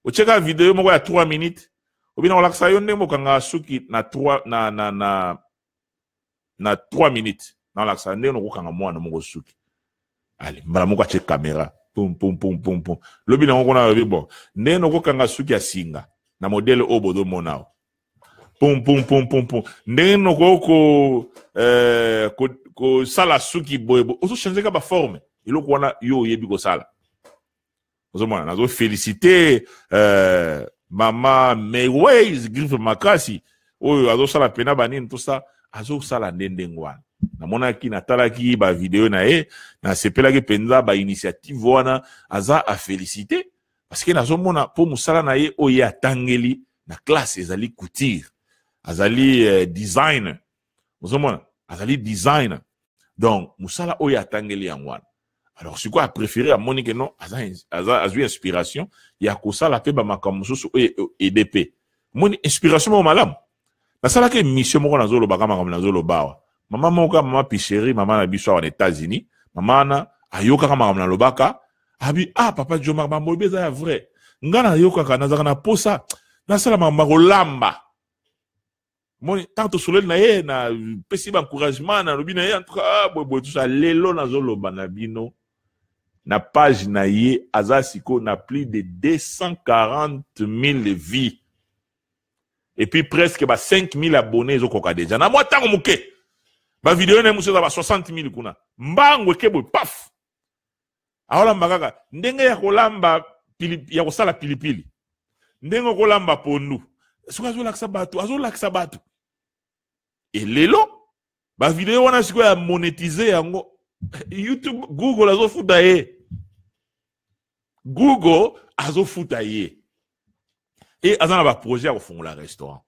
Otieka video moko ya 3 minutes, obi nakolakisa yo ndenge bokangaka suki na 3 na 3 minutes, nalakisa ndenge nokokanga mwana moko suki. Ale mbala moko atie kamera, pum pum pum pum pum. Lobi nango kuna alobi bon, ndenge nokokanga suki ya singa na modele oyo bozomona awa, pum pum pum pum pum, ndenge nokoki kosala suki boye boye, ozochange ka baforme. Eloko wana yo oyebi kosala. Ozomona, nazo féliciter mama Mayways Griffe Makasi oyo azosala pena banini tosa, azosala nde ndenge wana. Namonaki, natalaki bavideo na ye, nasepelaki mpenza bainitiative wana. Aza afélicité parce que nazomona mpo mosala na ye oyo ye atangeli na classe ezali couture, azali designer. Ozomona, azali designer, donc mosala oyo atangeli yango wana. Alors sikoyo apréféré, amoni ke non, aza, aza azwi inspiration ya kosala mpe bamakambo mosusu oyo ede mpe. Omoni inspiration moko malamu. Nasalaki émission moko, nazolobaka makambo nazoloba awa. Mama moko, mama Picheri, mama na biso awa na États-Unis, mama wana ayokaka makambo nalobaka, abi: "Ah, papa Jomar, makambo oyebi eza ya vrai. Nga nayokaka, nazalaka na posa nasala makambo ya kolamba." Moni ntango tosololi na ye, napesi baencouragement, nalobi na ye en tout cas, ah, boye boye tusa. Lelo nazoloba na bino, na page na ye aza sikoyo na plus de 240 000 vues et puis presque ba 5 000 abonnés. Ezokoka déjà na mwa ntango moke. Bavideo na ye mosusu eza ba 60 000 kuna. Mbango eke boye, paf. Aolamba kaka ndenge ya kolamba ya kosala pilipili, ndenge okolamba pondu. Soki azolakisa bato, azolakisa bato. Elelo bavideo wana sikoyo ya monétiser yango, YouTube, Google azofuta ye, Google azofuta ye. E aza na baprojet ya kofungola restaurant.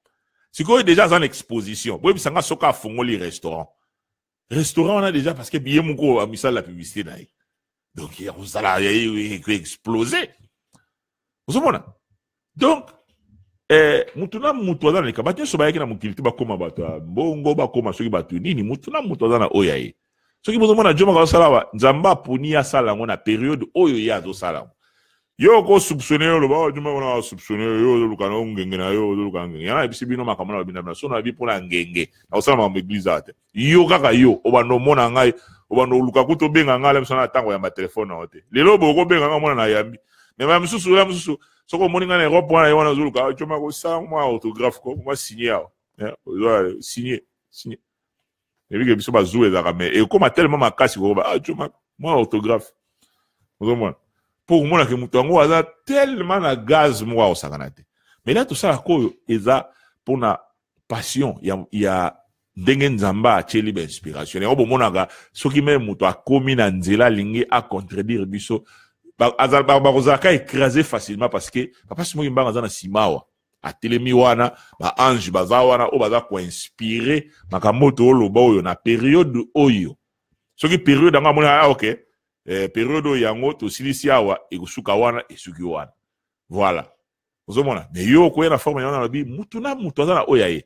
Sikoyo déjà aza na exposition. Boyebisanga, soki afungoli restaurant, restaurant wana déjà, parce que ye moko amisala publicité na ye, donc ya kozala explose. Ozomona, donc mutu na mutu aza na likambo. Bato nyonso bayaki na mokili te bakóma bato ya mbongo, bakóma soki bato nini. Mutu na mutu aza na oyo ya ye. Soki bozomona Jomaka azosala awa, Nzambe aponi ye asala yango na periode oyo ye azosala yango. Yo okosoupçonne, yo oloba: "Oh, Jomaka wana asoupçonne yo, ozoluka na ngenge na yo, ozoluka ngenge." Yana nayebisi bino makambo na babina bina. So nayebi mpona ngenge nakosala makambo église awa te. Yo kaka yo obanda omona ngai, obanda oluka kuta obenga ngai ala miso na ntango yamba telefone na yo te. Lelo boye okobenga ngai, omona na yambi. Mais ba mosusu ya mosusu, soki omoni ngai na Europe wana, ye wana ozoluka: "Jomaka, osala mwa autographe ko, mwa signe awa, signe, signe." Ebike biso bazuwa ezalaka, mais ekóma tellement makasi kokoba: "Ah, Jomaka, mwa autographe." Ozomona, mpo komonake moto yango aza tellement na gaz moko akosakana te. Mais la tosalaka oyo eza mpona passion ya ndenge Nzambe atieli bainspiration yango. Bomonaka, soki me moto akomi na nzela alingi acontredire biso, bakozalaka écrasé facilement, parce que papa Simon Kimbangu aza na nsima awa, atelemi wana, baange baza wana oyo baza koinspire makambo oyo tooloba oyo na periode oyo. Soki periode yango amoni: "Ah, ok, periode oyo yango tosilisi awa, ekosuka wana, esuki wana." Voilà, ozomona. Mais yo okoya na forme yango. Nalobi mutu na mutu aza na oyo ya ye.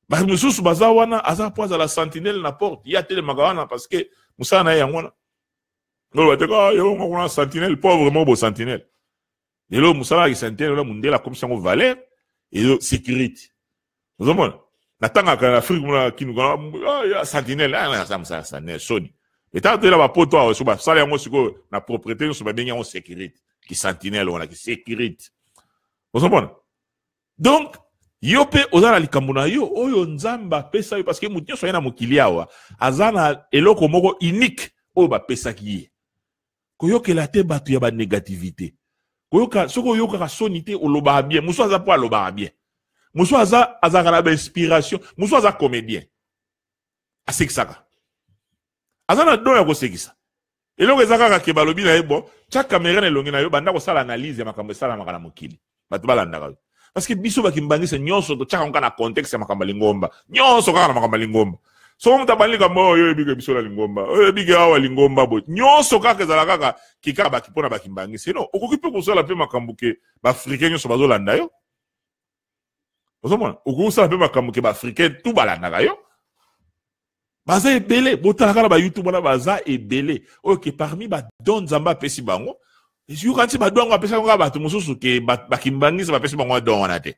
Bato mosusu baza wana, aza mpo azala sentinelle na porte. Ye atelemaka wana parce que mosala na ye yango wana. Oloba te: "Ah, yo kuna sentinelle pauvre moko bo sentinelle." Lelo mosala ya sentinelle wana, mondele akomisi yango valeur ezo sécurité. Ozomona, natangaka na Afrique mona kinu kana sentinelle aza mosala sentinelle soni. Etaka toyela bapoto awa, so basala yango sikoyo na propriété nyonso, babengi yango sécurité. Kisentinelle wana, kisécurité, ozomona. Donc yo mpe oza na likambo na yo oyo Nzambe apesa yo, parce que moto nyonso aye na mokili awa aza na eloko moko unique oyo bapesaki ye. Koyokela te bato ya banégativité. Koyoka, soki oyokaka soni te, olobaka bien. Mosu aza mpo alobaka bien, mosu aza azalaka na bainspiration, mosu aza comédien, asekisaka, aza na don ya kosekisa. Eloko eza kaka ke balobi na ye: "Bon, tia caméra na elongi na yo, banda kosala analyse ya makambo esalamaka na mokili, bato balandaka yo." Parce que biso bakimbangisa nyonso totiaka ngo kaka na contexte ya makambo ya lingomba, nyonso kaka na makambo ya lingomba. Soki moto abandi likambo oyo, oyebike biso na lingomba, oyebike awa lingomba boye, nyonso kaka ezala kaka kikaka baki mpona bakimbangisa. No, okoki mpe kosala mpe makambo ke baafricain nyonso bazolanda yo. Ozomona, okoki kosala mpe makambo ke baafricain tu balandaka yo. Baza ebele, botalaka na bayoutube wana, baza ebele oyo ke parmi badon Nzambe apesi bango. Yoka nti badon yango apesaka kaka bato mosusu ke bakimbangisi bapesi bango don wana te.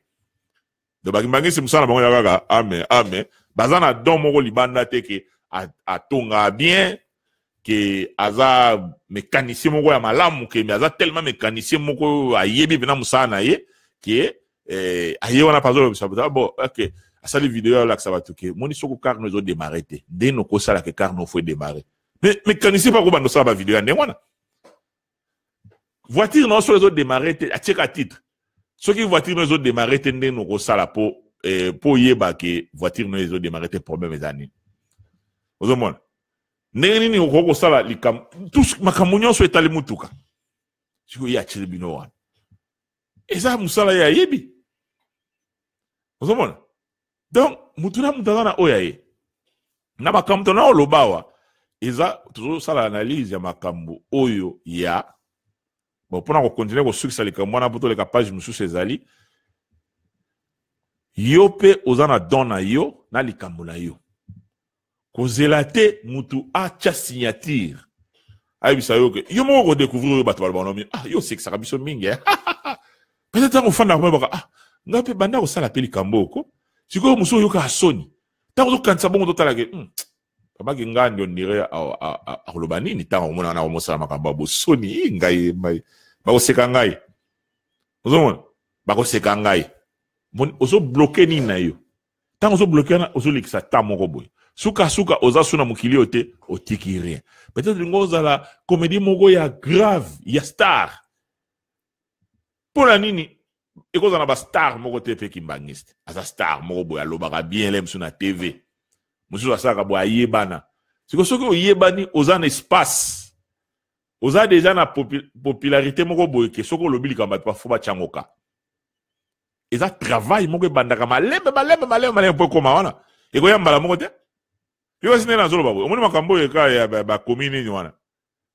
Donc bakimbangisi, mosala na bango ya kaka ame ame, baza na don moko libanda te ke atonga bien, ke aza mécanicien moko ya malamu, ke me aza tellement mécanicien moko oyo ayebi mpena mosala na ye, ke aye wana mpe azolobisa bato. Bon, ok, asali video, alakisa bato ke moni soki car no ezodémarrer te, ndenge okosala ke car no faut edémarrer. Mais mécanicien mpe akobanda osala bavideo ya ndenge wana. Voiture na soki ezodémarrer te, atieka titre: "Soki voiture no ezodémarrer te, ndenge okosala po oyeba ke voiture no ezodémarrer te, problème eza nini." Ozomona ndenge nini okoki kosala likambo, makambo nyonso etali mutuka. Sikoyo ye atieli bino wana, eza mosala ye ayebi. Ozomona, donc mutu na mutu aza na oyo aye na makambo. Tona oloba awa, eza tozosala analyse ya makambo oyo ya bon. Mpona kocontinuer kosukisa likambo wana mpo toleka page mosusu, ezali yo mpe oza na don na yo na likambo na yo. Kozela te mutu atya signature ayebisa yo ke yo moko kodécouvrir oyo bato baloba nomi: "Ah, yo osekisaka biso mingi." Peut-être ntango ofandaka moyebaka: "Ah, ngai mpe banda kosala mpe likambo oko." Sikoyo mosu oyokaka soni ntango ozokanisa bongo, totalake babaki ngai on dirait akoloba nini ntango omona wana komosala makambo ya bosoni. Ngai bakoseka ngai, ozomona, bakoseka ngai. Ozobloquer nini na yo? Ntango ozobloquer wana, ozolekisa ta moko boye, sukasuka oza su na mokili oyo te, otiki rien. Peut-être lingo ozala comédie moko ya grave, ya star. Mpo na nini ekozala na bastar moko te mpe kimbangiste aza star moko boye, alobaka bien le mosusu na TV, mosusu asalaka boye, ayebana. Siko soki oyebani, oza na espace, oza déjà na popularité moko boye ke soki olobi likambo, bato bafo batyango ka. Eza travail moko ebandaka malembe malembe malembe malembe mpo ekóma wana. Ekoya mbala moko te. Yo kasi ndenge nazoloba boye, omoni makambo oyo eka ya bakomi nini wana,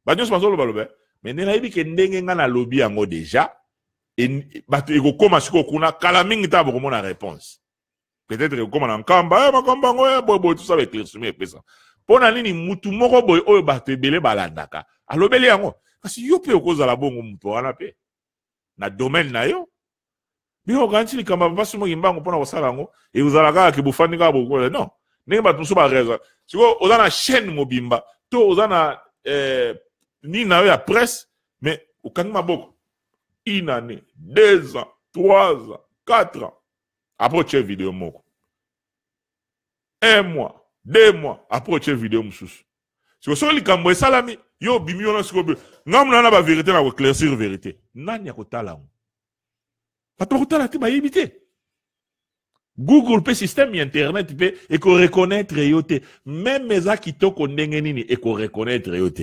bato nyonso bazoloba loba, mais nde nayebi ke ndenge nga nalobi yango déjà, bato ekokóma sikoyo kuna kala mingi ta bokomona réponse. Peut-être ekokóma na Nkamba, makambo yango ya boye boye, tosala éclaircissement epesa. Mpo na nini mutu moko boye oyo bato ebele balandaka alobeli yango? Kasi yo mpe okozala bongo mutu wana mpe na domaine na yo. Bino okanisi likambo ya Papa Simon Kimbangu, mpona kosala yango ekozala kaka ke bofandi kaka bokola? Non, ndenge bato mosusu baraison. Sikoyo oza na chaîne mobimba to oza na nini na yo ya presse, mais okangi maboko une année, 2 ans, 3 ans, 4 ans, après otie video moko, un mois, 2 mois après otie video mosusu. Sikoyo soki likambo esalami, yo obimi wana. Sikoyo ngambu na na bavérité na koéclaircir vérité, nani akotala yango? Bato bakotala te, bayebi te. Google mpe système ya internet mpe ekoreconnaître yo te. Même eza kitoko ndenge nini, ekoreconnaître yo te,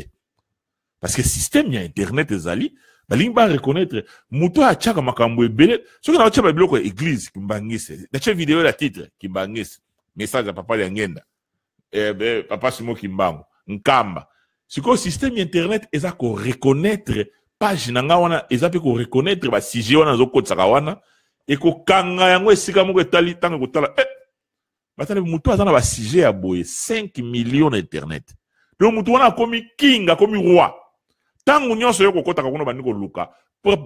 parce que système ya internet ezali balingi bareconnaître moto oyo atiaka makambo ebele. Soki na otia babiloko ya église kimbangisi, natia video ya titre "Kimbangisi, message ya Papa Liangenda, Papa Simo Kimbangu Nkamba", sikoyo système ya internet eza koreconnaître page na nga wana, eza mpe koreconnaître basujet wana azokotisaka wana, ekokanga yango esika moko etali. Ntango ekotala, batali motu aza na basujet ya boye 5 millions na internet. Donc motu wana akomi king, akomi roi. Ntango nyonso yo kokɔtaka kuna, bandi koluka,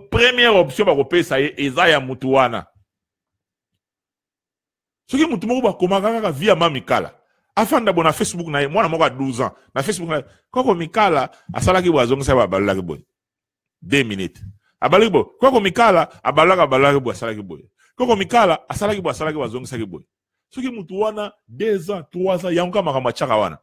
première option bakopesa ye eza ya motu wana. Soki motu moko bakomaka kaka vie ya Mamikala, afanda bo na Facebook na ye, mwana moko ya 12 ans na Facebook na ye, koko Mikala asalaki boye, azongisaki, babalolaki boye 2 minutes. Abalaki boye. Koko Mikala abalaka abalaki boye asalaki boye. Koko Mikala asalaki boye asalaki boye azongisaki boye. Soki mutu wana 2 ans, 3 ans yango kaka makambo atiaka wana.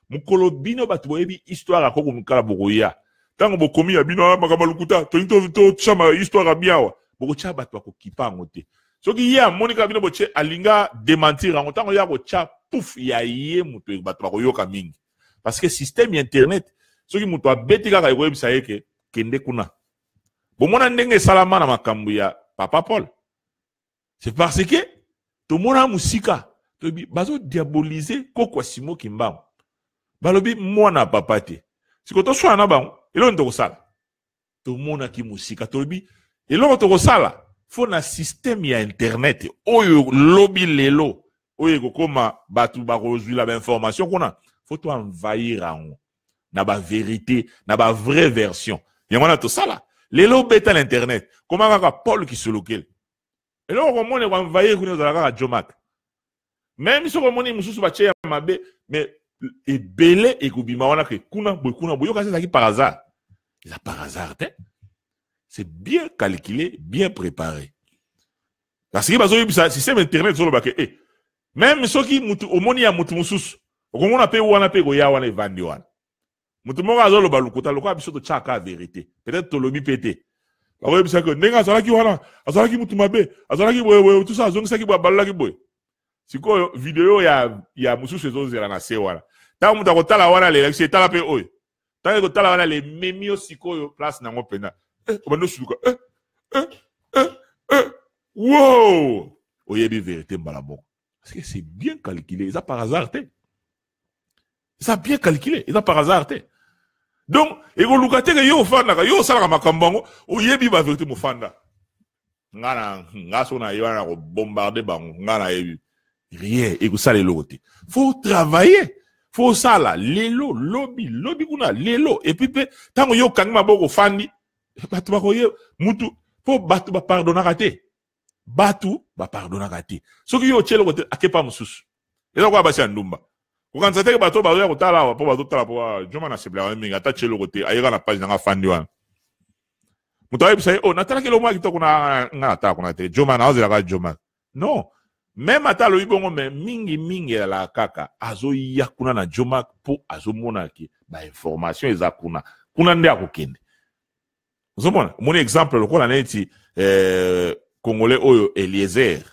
Mokolo bino bato boyebi histoire ya Koko Mikala bokoya. Tango bokomi ya bino ah, makambo ya lokuta, tolingi totya ma histoire ya bien awa. Bokotya bato bakokipa yango te. Soki ye amoni kaka bino botie alinga dementir yango, tango ye akotya pouf ya ye moto bato bakoyoka mingi. Parce que système ya internet soki moto abeti kaka ekoyebisa ye ke kende kuna. Bomona ndenge esalama na makambo ya Papa Paul. C'est parce que tomona musika toyebi bazo diaboliser koko ya Simon Kimbangu. Balobi mwana papa te. Siko toswana na bango eloko nini tokosala? Tomonaki musika tolobi eloko tokosala fo na système ya internet oyo lobi lelo oyo ekokoma bato bakozwila ba information kuna fo to envahir yango na ba verite na ba vraie version yango wana tosala lelo beta na internet koma kaka Paul Kisolokele eloko komona eko envahir kuna ezala kaka Jomak meme soki omoni mosusu batie ya mabe mais ebele ekobima wana ke kuna boye kuna boye yoka ezalaki par hasard eza par hasard te c'est bien calculé bien préparé parce que bazoyebisa système internet ezoloba ke eh, meme soki mutu omoni ya mutu mosusu okomona mpe wana mpe ekoya wana evandi wana moto moko azoloba lokuta lokola biso totyaka verité peut-être tolobi mpe te bakoyebisaki yo ndenge azalaki wana azalaki motu mabe azalaki boyeboye tusa azongisaki boye abalolaki boye sikoyo video ya, ya mosusu ezozela na se wana ntango moto akotala wana alelakisi etala mpe oyo ntango ekotala wana lememi yo sikoyo place nango mpenza eh, obandi osuluka eh, eh, eh, eh. Wow! Oyebi verité mbala moko. Parce que c'est bien calculé. Eza par hasard te. Eza bien calculé. Eza par hasard te. Donc, ekoluka te ke yo ofandaka, yo osalaka makambo yango, oyebi ba verité mofanda. Nga na nga so na ye wana ko bombarder bango, nga na yebi. Rien, ekosala eloko te. Faut travailler. Faut sala lelo, lobi, lobi kuna, lelo. Et puis pe tango yo okangi maboko ofandi, bato bakoye mutu mpo bato bapardonaka te bato bapardonaka te soki yo otie eloko te akepa mosusu eza koya basi ya ndumba kokanisa teke bato bazoya kotala awa mpo bazotala mpo ah, joma na sepelaka mingi ata tie eloko te ayeka na page nanga afandi wana moto ayebisa ye o oh, natalaki eloko moko ya kitoko na nga natala kuna te joma naozelaka joma non meme ata alobi bongo me mingi mingi ezalaka kaka azoya kuna na joma mpo azomona ke bainformation eza kuna kuna nde akokende ozomona omoni exemple lokola neti eh, congolais oyo eliezer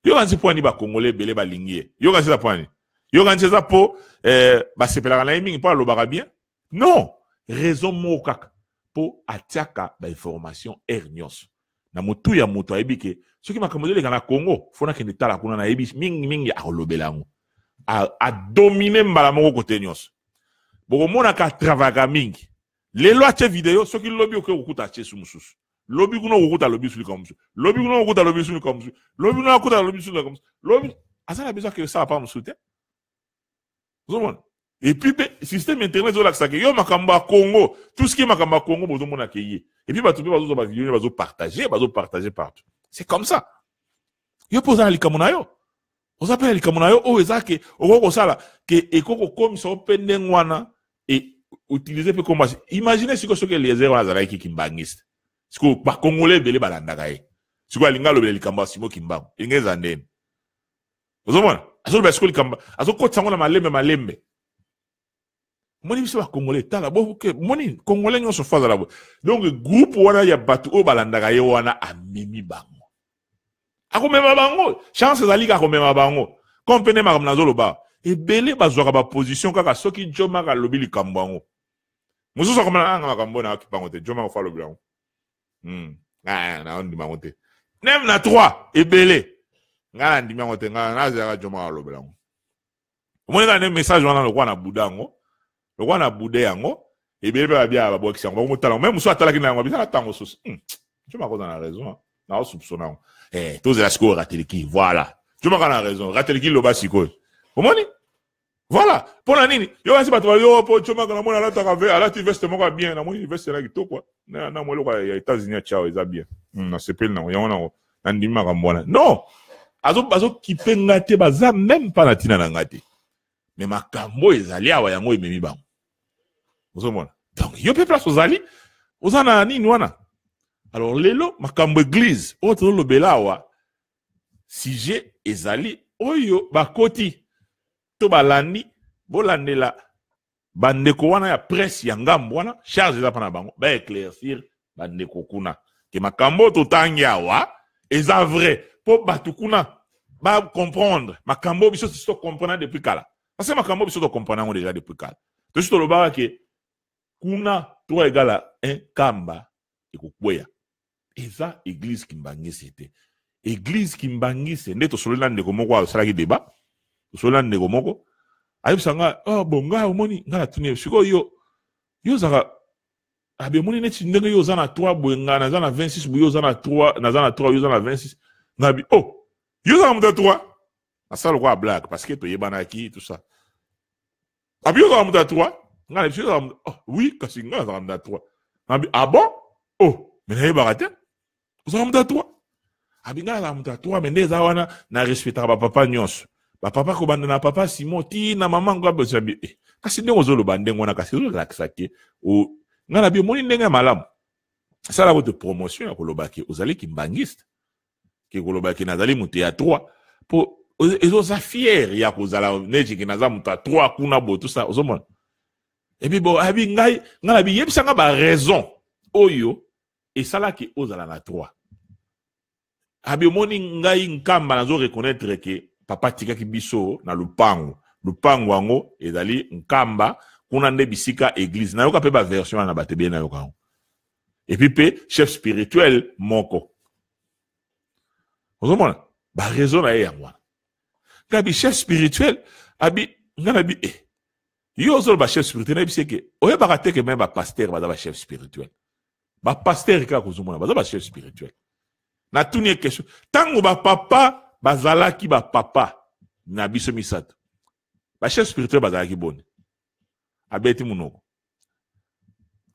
yokanisi mpo ani bacongolais ebele balingi ye yokanisi eza mpo ani yokanisi eza mpo eh, basepelaka na ye mingi mpo alobaka bien non raison moko kaka mpo atiaka bainformation heure nyonso na motu ya moto ayebi ke soki makambo ezoleka na congo fo nakende tala kuna nayebi mingi mingi akolobela yango adomine mbala moko kote nyonso bokomonaka atravaka mingi lelo atie video soki lobi okoki kokuta atie su mosusu lobi kuna okokuta alobi su likambo mosusu lobi kuna okokuta alobi su likambo mosusu lobi kuna akuta alobi su likambo mosusu lobi aza na besoin akende sala pa mosusu te ozomona et puis mpe système internet ezolakisa ke yo makambo ya congo tout ce qui est makambo ya congo bozomona ke ye et puis bato mpe bazozwa bavideo bazopartage bazopartage partout c'est comme ça yo mpe oza na likambo na yo oza mpe na likambo na yo oyo eza ke okoki kosala ke ekoki kokomisa yo mpe ndenge wana e utiliser mpe kombo imagine sikoyo soki eliezer wana azalaki kimbangiste sikoyo bakongole ebele balandaka ye sikoyo alingi alobela likambo ya simo kimbangu elingi eza ndeni ozomona azoloba sikoyo likambo azokotisa yango na malembe malembe moni biso bakongole tala boke moni kongole nyonso fo azala boye donc groupe wana ya bato oyo balandaka ye wana amemi bango akomema bango chance ezali kaka komema bango comme mpe nde makambo nazoloba ebele bazwaka baposition kaka soki jomaka alobi likambo yango mosusu akomana anga ah, makambo oyo nayoki bango te jomaka fo alobi yango hmm. ah, naondima yango te neme na 3 ebele ngai nandimi yango te ngai nazelaka jomaka alobela yango omoni kaka nde message wana lokola na buda yango lokola na bude yango ebele mpe babia babwakisi yango bakomotala yango meme mosusu atalaki na yango abisaka ntango mosusu hmm, joma akoza na raison naosoupçonne yango eh, tozela sikoyo rateliki voilà joma kaka na raison rateliki loba sikoyo omoni voilà mpo na nini yo kasi bato bayo mpo jomaka namoni alataka alati veste moko ya bien namoni veste na kitoko na mwa eloko ya États-Unis ya chao eza bien hmm, nasepeli nango yango nango nandimi makambo wana non azokipe nga te baza meme pas na ntina na nga te me makambo ezali awa yango ememi bango ozomona donc yo mpe place ozali oza na nini wana Alors lelo makambo église oyo tozolobela awa, sujet ezali oyo bakoti to balandi, bolandela bandeko wana ya presse ya ngambo wana, charge eza mpa na bango ba éclaircir bandeko kuna ke makambo oyo totangi awa eza vrai, mpo bato kuna ba comprendre makambo oyo biso tosi tocomprendre depuis kala. Parce que makambo oyo biso tocomprendre yango déjà depuis kala, tosi tolobaka ke kuna 3 égale à 1 Nkamba ekokweya. Eza église Kimbanguiste te. Église Kimbanguiste nde tosololi na ndeko moko, asalaki débat, tosololi na ndeko moko, ayebisa nga: "Oh bon, ngai omoni, ngai natuni sikoyo, yo ozalaka abi, omoni neti ndenge yo oza na 3 boye, ngai naza na 26 boye, yo oza na 3, naza na 3, yo oza na 26." Ngai abi: "Oh, yo ozalaka moto ya 3?" Nasala lokola blague parce que toyebanaki, tout ça. Abi: "Yo ozalaka moto ya 3?" Ngai na biso: "Ozalaka?" "Oh oui, kasi ngai nazalaka moto ya 3." Abi: "Ah bon? Oh, mais nayebaka te ozalaka moto ya 3." Abi: "Ngai nazalaka moto ya 3, mais nde eza wana na respectaka bapapa nyonso, bapapa kobanda na papa Simon ti na mama ngo." Abi: "Eh, kasi ndenge ozoloba ndenge wana, kasi ozolakisa ke." Ngai na bi: "Omoni ndenge ya malamu, sala kote promotion ya koloba ke ozali kimbanguiste ke koloba ke nazali moto ya 3, mpo ezoza fier ya kozala neti ke naza moto ya 3 kuna boye, tout ça." Ozomona? Et puis bon, abi ngai na bi: "Yebisanga baraison oyo esalaki ozala na 3." Abi: "Omoni, ngai Nkamba nazo reconnaître ke papa atikaki biso na lupango. Lupango yango ezali Nkamba kuna, nde bisika église." Nayoka mpe baversion wana na bato ebele, nayoka yango. Et puis mpe chef spirituel moko, ozomona baraison na ye yango wana. Ngai abi chef spirituel, abi ngai nabi: "Eh, yo ozoloba chef spirituel, nayebisi eke oyebaka te ke même bapasteur baza bachef spirituel? Bapasteur kaka kozomona baza bachef spirituel." Natuni ye question: ntango bapapa bazalaki, bapapa na biso misato, bachef spirituel bazalaki boni? Abeti monoko.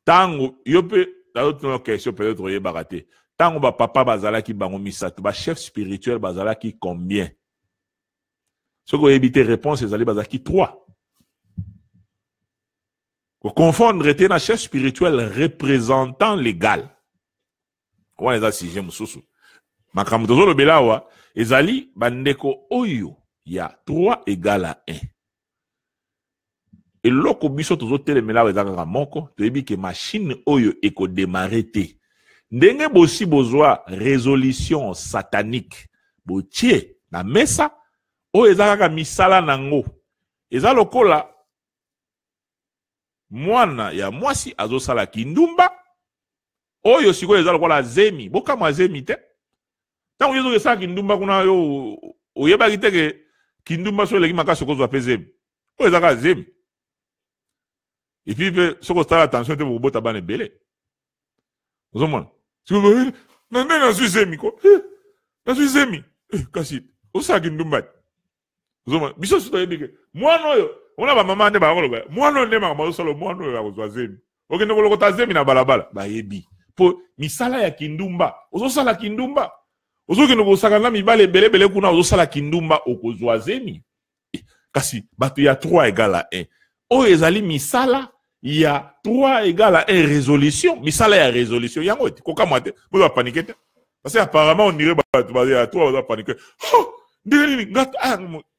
Ntango yo mpe nazotuna question, peut-être oyebaka te: ntango bapapa bazalaki bango misato, bachef spirituel bazalaki combien? Soki oyebi te, réponse ezali bazalaki 3. Koconfondre te na chef spirituel représentant légal, wana eza sujet mosusu. Makambo tozolobela awa ezali bandeko oyo ya 3 égale à 1. Eloko biso tozotelemela awa eza kaka moko: toyebi ke machine oyo ekodémarrer te ndenge bosi bozwa résolution satanique botie na mesa. Oyo eza kaka misala nango, eza lokola mwana ya mwasi azosala kindumba. Oyo sikoyo eza lokola zemi. Bokamwa zemi te. Ntango yo ezokesala kindumba kuna, yo oyebaki te ke kindumba so eleki makasi okozwa mpe zemi. Oyo eza kaka zemi. Et puis mpe soki osala attention te, bokobota bana ebele. Ozomona na ndenge nazwi zemi ko, nazwi zemi, kasi osala kindumba te. Ozomona, biso so toyebi ke mwana oyo, omona bamama nde bakoloba: "Mwana oyo nde makambo azosala, mwana oyo akozwa zemi." Okende kolokota zemi na balabala, bayebi mpo misala ya kindumba. Ozosala kindumba, ozokende kosaka na mibale ebelebele kuna, ozosala kindumba, okozwa zemi. Kasi bato ya 3 égale à 1, oyo ezali misala ya 3 égale à 1 résolution, misala ya résolution yango ete kokamwa te, boza paniquer te, parce que apparemment on dirait bato ya 3 baza paniquer. Oh, ndenge nini nga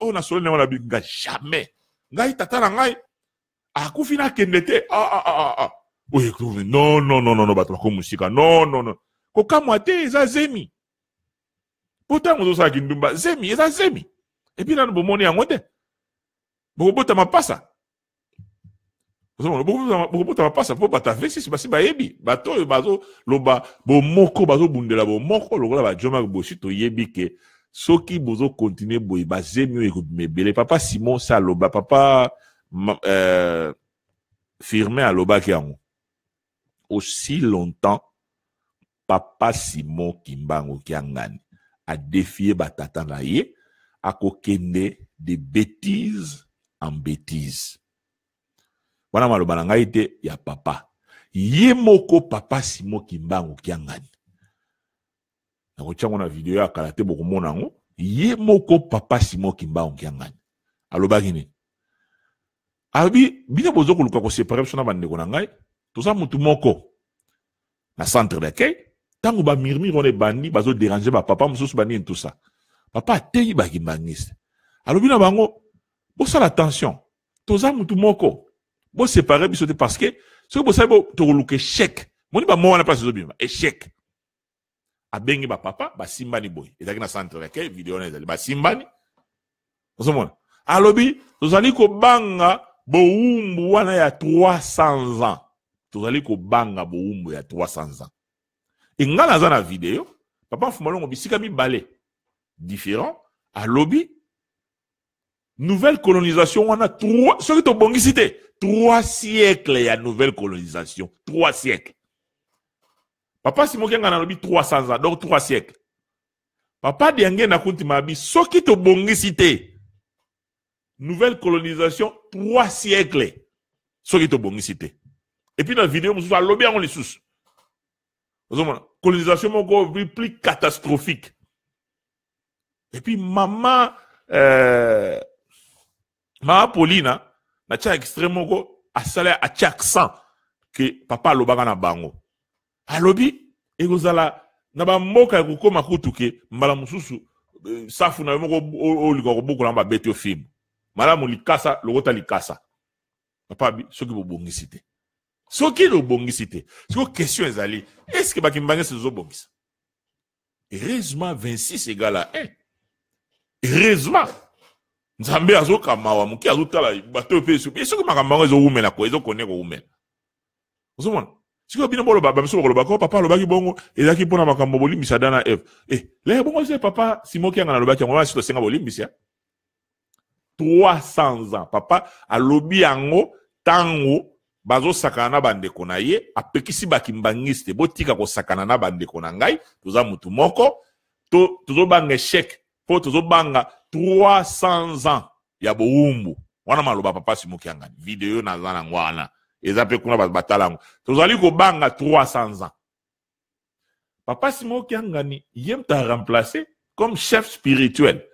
oyo nasolo ndenge wana? Nga jamais, ngai tata na ngai akufi, nakende te. Ah, ah, ah, ah. Oye, non, non, non, non, bato bakomi mosika. Non, non, non, kokamwa te, eza zemi. Po ntango ozosala kindumba, zemi eza zemi. Et puis nano bomoni yango te, bokobota mapasa, bokobota mapasa, mpo bato avesisi basi bayebi. Bato oyo bazoloba bomoko, bazobundela bomoko lokola bajomaki bosi, toyebi ke soki bozocontinuer boye, bazemi oyo ekobima ebele. Papa Simon se aloba, papa Firmin alobaki yango aussi longtemps. Papa Simon Kimbangu Kiangani adéfier batata na ye, akokende de bêtise en bêtise. Wana maloba na ngai te, ya papa ye moko, papa Simon Kimbangu Kiangani. Nakotia yango na video ya kala te, bokomona yango. Ye moko papa Simon Kimbangu Kiangani alobaki nini? Alobi: "Bino bozo koluka koséparer biso na bandeko na ngai, toza mutu moko na centre d'accueil." Ntango ba murmure wana ebandi, bazo déranger ba papa mosusu ba nini tout ça. Papa ateyi ba kimbanguiste. Alobi na bango, bosala attention. Toza mutu moko. Bo séparer biso te parce que soki bosali bo tokoluka échec. Moni ba mots wana place ezobima, échec. Abengi ba papa, basimbani boye. Ezalaki na centre d'accueil, video wana ezali basimbani. Ozomona? Alobi tozali kobanga bowumbu wana ya 300 ans. Tozali kobanga bowumbu ya 300 ans. E nga naza na video, papa Mfumalongo bisika mibale différent, alobi nouvelle colonisation wana 3, soki tobongisi te 3 siècles ya nouvelle colonisation, 3 siècles. Papa Simon Kiangani alobi 300 ans, donc 3 siècles. Papa Diangienda Kuntima abi soki tobongisi te nouvelle colonisation 3 siècles soki tobongisi te. Et puis na vidéo mosusu alobi yango lisusu. Ozomona colonisation moko plus catastrophique. Et puis mama mama Paulina na tia extrait moko asala atia accent que papa alobaka na bango. Alobi ekozala na ba mboka ya kokoma kutu ke mbala mosusu safu na yo moko olinga kobokola ba beti yo film. Malamu likasa lokota likasa. Papa abi soki bobongisi te. Soki bobongisi te. Siko question ezali, est-ce que ba kimbanguiste tozobongisa? Heureusement 26 égale à 1. Heureusement Nzambe azoka mawa moke azotala bato pe soki soki makambo yango ezowumela ko ezokone kowumela. Ozomona? Sikoyo bino boloba, ba misusu bakoloba ko papa alobaki bongo ezalaki mpona makambo bolimbisa Adam na Eve. Leye bongo se papa Simon Kiangani alobaki yango wana si tosenga bolimbisi ya 300 ans. Papa alobi yango tango bazosakana na bandeko na ye, apekisi ba kimbanguiste botika kosakana na bandeko na ngai, toza mutu moko, to tozobanga échec po tozobanga 300 ans ya bowumbu. Wana maloba papa Simon Kiangani, video naza nango wana eza pe kuna bato batala yango. Tozali kobanga 300 ans. Papa Simon Kiangani ye moto a remplacé comme chef spirituel,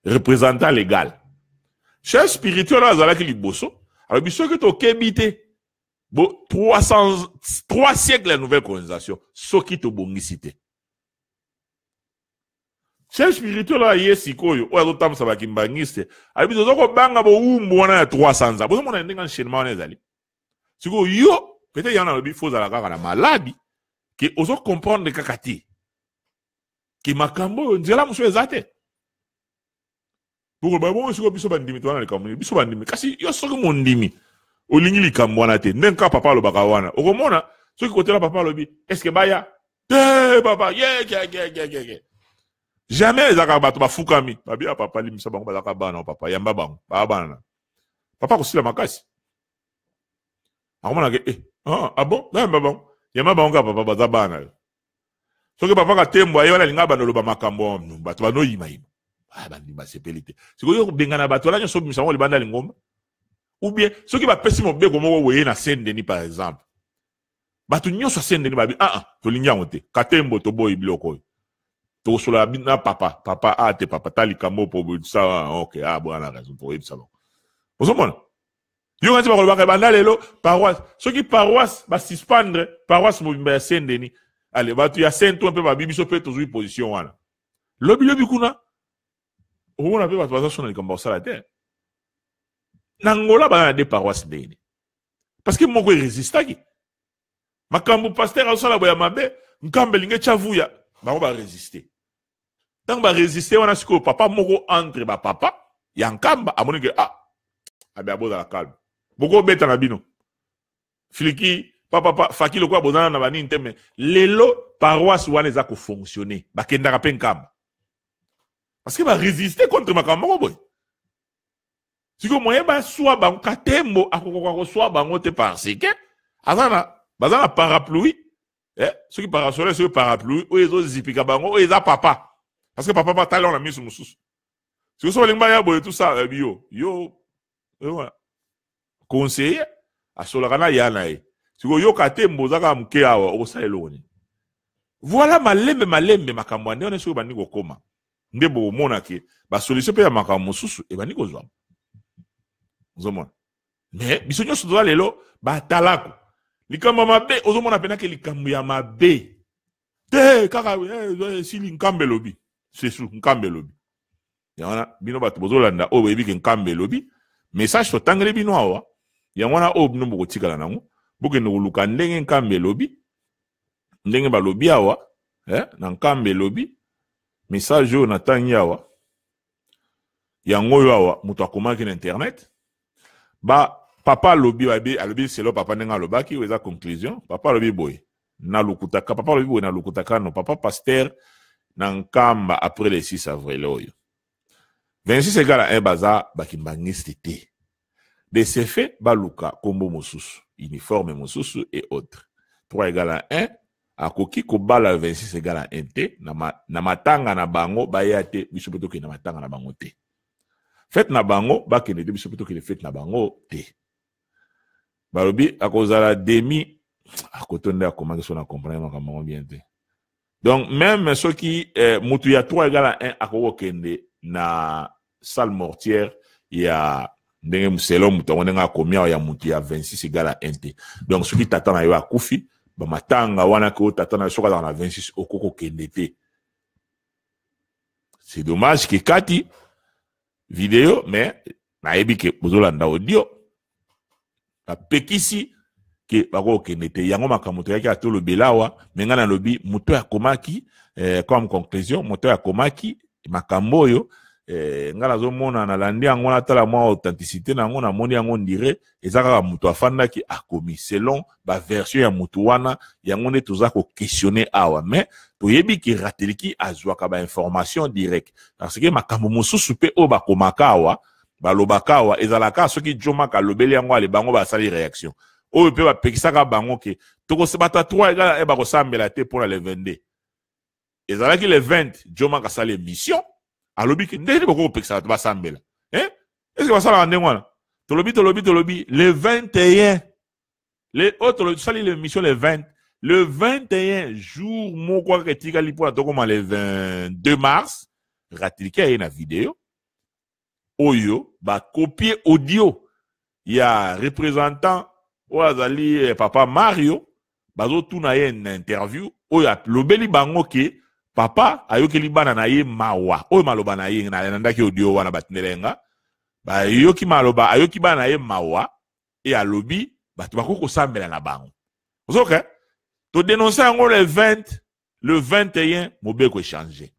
représentant légal. Chef spirituel oyo azalaki liboso, alobi soki tokebi te, bo 300, 3 siècles ya nouvelle colonisation, soki tobongisi te. Chef spirituel oyo aye sikoyo, oyo azotambwisa ba kimbanguiste, alobi toza kobanga bowumbu wana ya 300 ans. Bozomona ndenge enchaînement wana ezali. Sikoyo yo, peut-être yango nalobi faut ozala kaka na maladi, ke ozo comprendre kaka te. Ke makambo oyo nzela mosusu eza te. Bokoloba bongo sikoyo biso bandimi toza na likambo nini? Biso bandimi. Kasi yo soki mondimi olingi likambo wana te, ndenge kaka papa alobaka wana, okomona soki kotela papa alobi est-ce que baya te papa ye ke ke ke ke ke. Jamais ezalaka bato bafukami babi ya papa limbisa bango bazalaka bana papa yamba bango baa bana na papa kosila makasi. Akomona ke ah bon yamba bango yamba bango kaka papa baza bana yo. Soki papa Katembo aye wana alinga bando loba makambo bato banoyima yima. Ah bandi basepeli te. Sikoyo kobengana bato wana nyonso obimisa bango libanda lingomba. Ou bien soki bapesi mobeko moko boye na Saint-Denis par exemple. Bato nyonso ya Saint-Denis babi ah ah tolingi yango te. Katembo toboyi biloko oyo. Tokosola na papa, papa ah te papa ta likambo po ça OK ah bwana raison toyebisa bango. Ozomona? Yo kanti bakolobaka banda lelo paroisse soki paroisse ba suspendre paroisse mobimba ya Saint-Denis. Allez bato ya Saint-Ouen pe babi biso pe tozwi position wana. Lobi lobi kuna okomona pe bato baza sona likambo bakosala te. Na Angola baza na deux paroisses ndenge. Parce que moko erésistaki. Makambo pasteur azosala boya mabe, nkambe elingi etya vuya, bango ba résister. Tango ba résister wana sikoyo papa moko entre ba papa ya nkamba amoni ke ah abe abozala calme. Boko beta na bino. Filiki papa papa faki lokola bozana na banini te mais lelo paroisse wana eza ko fonctionner. Bakendaka pe nkamba. Parce que ba résister contre makambo moko boye. Sikoyo moyen baswa bango Katembo akokoka koswa bango te parce que aza na baza na parapluie soki parasol soki parapluie oyo ezozipika bango oyo eza papa parce que papa batali yango na miso mosusu. Sikoyo soki balingi baya boye tout ça yo yo yo conseiller asolaka na ya na ye. Sikoyo yo Katembo oza kaka moke awa okosala eloko nini? Voilà malembe malembe makambo ya ndenge wana soki ebandi kokoma nde bokomona ke ba solution pe ya makambo mosusu ebandi kozwama. Ozomona? Mais biso nyonso toza lelo batalako. Likambo ya mabe ozomona pena ke likambo ya mabe. Te kaka esili eh, Nkamba elobi. Sesu Nkamba elobi. Yango wana bino bato bozolanda oyo boyebi ke Nkamba elobi, message totangeli bino awa, yango wana oyo bino bokotikala nango, bokende koluka ndenge Nkamba elobi, ndenge balobi awa, na Nkamba elobi, message oyo natangi awa, yango oyo awa moto akomaki na internet, ba papa alobi, babi, alobi selo papa ndenge alobaki, oyo eza conclusion, papa alobi boye, na lukutaka, papa alobi boye na lukutaka no, papa pasteur na Nkamba après le 6 avril oyo. 26 égale à 1 baza bakimbangiste te. De ce fait, baluka kombo mosusu, uniforme mosusu et autres. 3 égale à 1, akoki kobala 26 égale à 1 te, na matanga na bango baya te, biso pe tokende na matanga na bango te. Fête na bango bakende te, biso pe tokende fête na bango te. Balobi akozala demi, akoto nde akomaki so na comprendre makambo yango bien te. Donc même soki mutu ya 3 égale à 1 akoki kokende na salle mortière ya ndenge selon mutu yango ndenge akomi awa ya mutu ya 26 égale à 1 te. Donc soki tata na yo akufi, ba matanga wana ke tata na yo soki azalaka na 26 okoki kokende te. C'est dommage ke kati vidéo, mais nayebi ke bozolanda audio, bapekisi ke bakokende te. Yango makambo toyaki atolobela awa, me ngai nalobi moto akomaki comme conclusion, moto akomaki makambo oyo ngai nazomona nalandi yango, natala mwa authenticité na yango, namoni yango ndire eza kaka moto afandaki akomi selon ba version ya moto wana. Yango nde toza ko questionner awa, mais toyebi ke Rateliki azwaka ba information direct, parce que makambo mosusu pe oyo bakomaka awa, balobaka awa, ezalaka soki Jomaka alobeli yango, ale bango basali réaction oyo pe bapekisaka bango ke tokosebata 3 égale e bakosambela te mpona le 22. Ezalaki le 20, Jomaka asali émission, alobi ke ndenge bakoki kopekisa bato basambela, hein? Est-ce que basalaka ndenge wana? Tolobi, tolobi, tolobi le 21, le oyo tolobi, tosali l'émission le 20, le 21 jour moko kaka etikali mpona tokoma le 22 mars, Rateliki aye na video oyo bakopie audio ya représentant oyo azali papa Mario, bazotuna ye na interview oyo alobeli bango ke papa ayokeli bana na ye mawa. Oyo maloba na ye, nalandaki audio wana batindela nga, bayoki maloba, ayoki bana na ye mawa e alobi bato bakoki kosambela na bango. Ozoka to dénoncer yango le 20, le 21 mobeko échanger.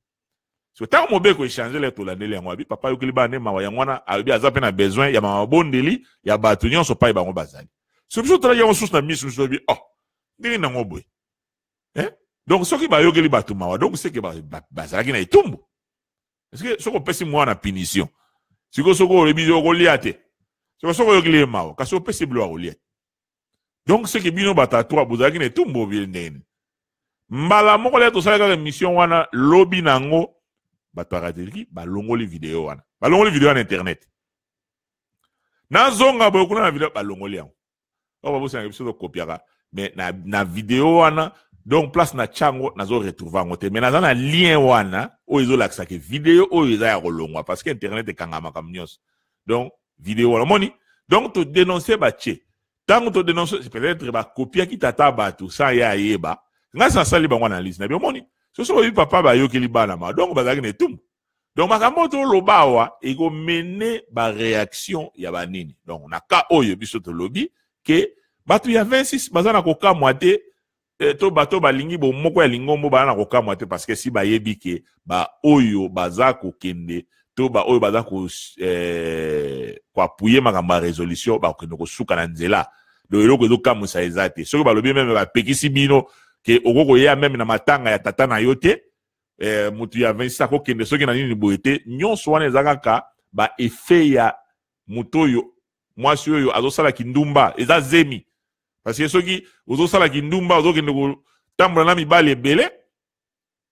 So ntango mobeko échanger le tolandeli yango, abi papa ayokeli bana ne mawa, yango wana alobi aza pe na besoin ya mabondeli ya bato nyonso pai bango bazali. So biso totalaki yango susu na miso, biso toyebi, oh, ndenge nango boye. Hein? Donc soki bayokeli bato mawa, donc c'est que bazalaki na etumbu. Parce que soki opesi mwana punition, sikoyo soki olobi okolia te, sikoyo soki oyokeli ye mawa, kasi opesi biloko ya kolia te. Donc c'est que bino bato ya 3 bozalaki na etumbu obie ndenge. Mbala moko lelo tosala kaka émission wana, lobi nango bato ya Rateliki balongoli video wana. Balongoli video wana internet. Nazonga boye kuna na video balongoli yango. Oyo babosana biso tokopiaka, mais na video wana, donc place na chango nazo retrouver yango te, mais naza na lien wana oyo ezolakisa ke video oyo eza ya kolongwa parce que internet ekangamaka nyonso. Donc video wana omoni, donc to dénoncer batie. Tango to dénoncer, peut-être ba kopiaki tata bato sans ye ayeba. Ngai nasali bango analyse na bi omoni. Soso oyebi papa bayokeli bana ma, donc bazalaki na etumbu. Donc makambo toloba awa ekomene ba réaction ya banini. Donc na cas oyo biso tolobi ke bato ya 26 baza na kokamwa te, to bato balingi bomoko ya lingombo baza na kokamwa te, parce que si bayebi ke ba oyo baza kokende to ba oyo baza ko koappuyer makambo ya résolution bakokende kosuka na nzela. Donc eloko ezokamwisa eza te. Soki balobi meme bapekisi bino ke okoki koya meme na matanga ya tata na yo te, mutu ya 26 akokende soki na nini boye te, nyonso wana eza kaka ba effet ya moto oyo mwasi oyo azosala kindumba, eza zemi. Parce que soki ozosala kindumba ozokende kotambola na mibali ebele,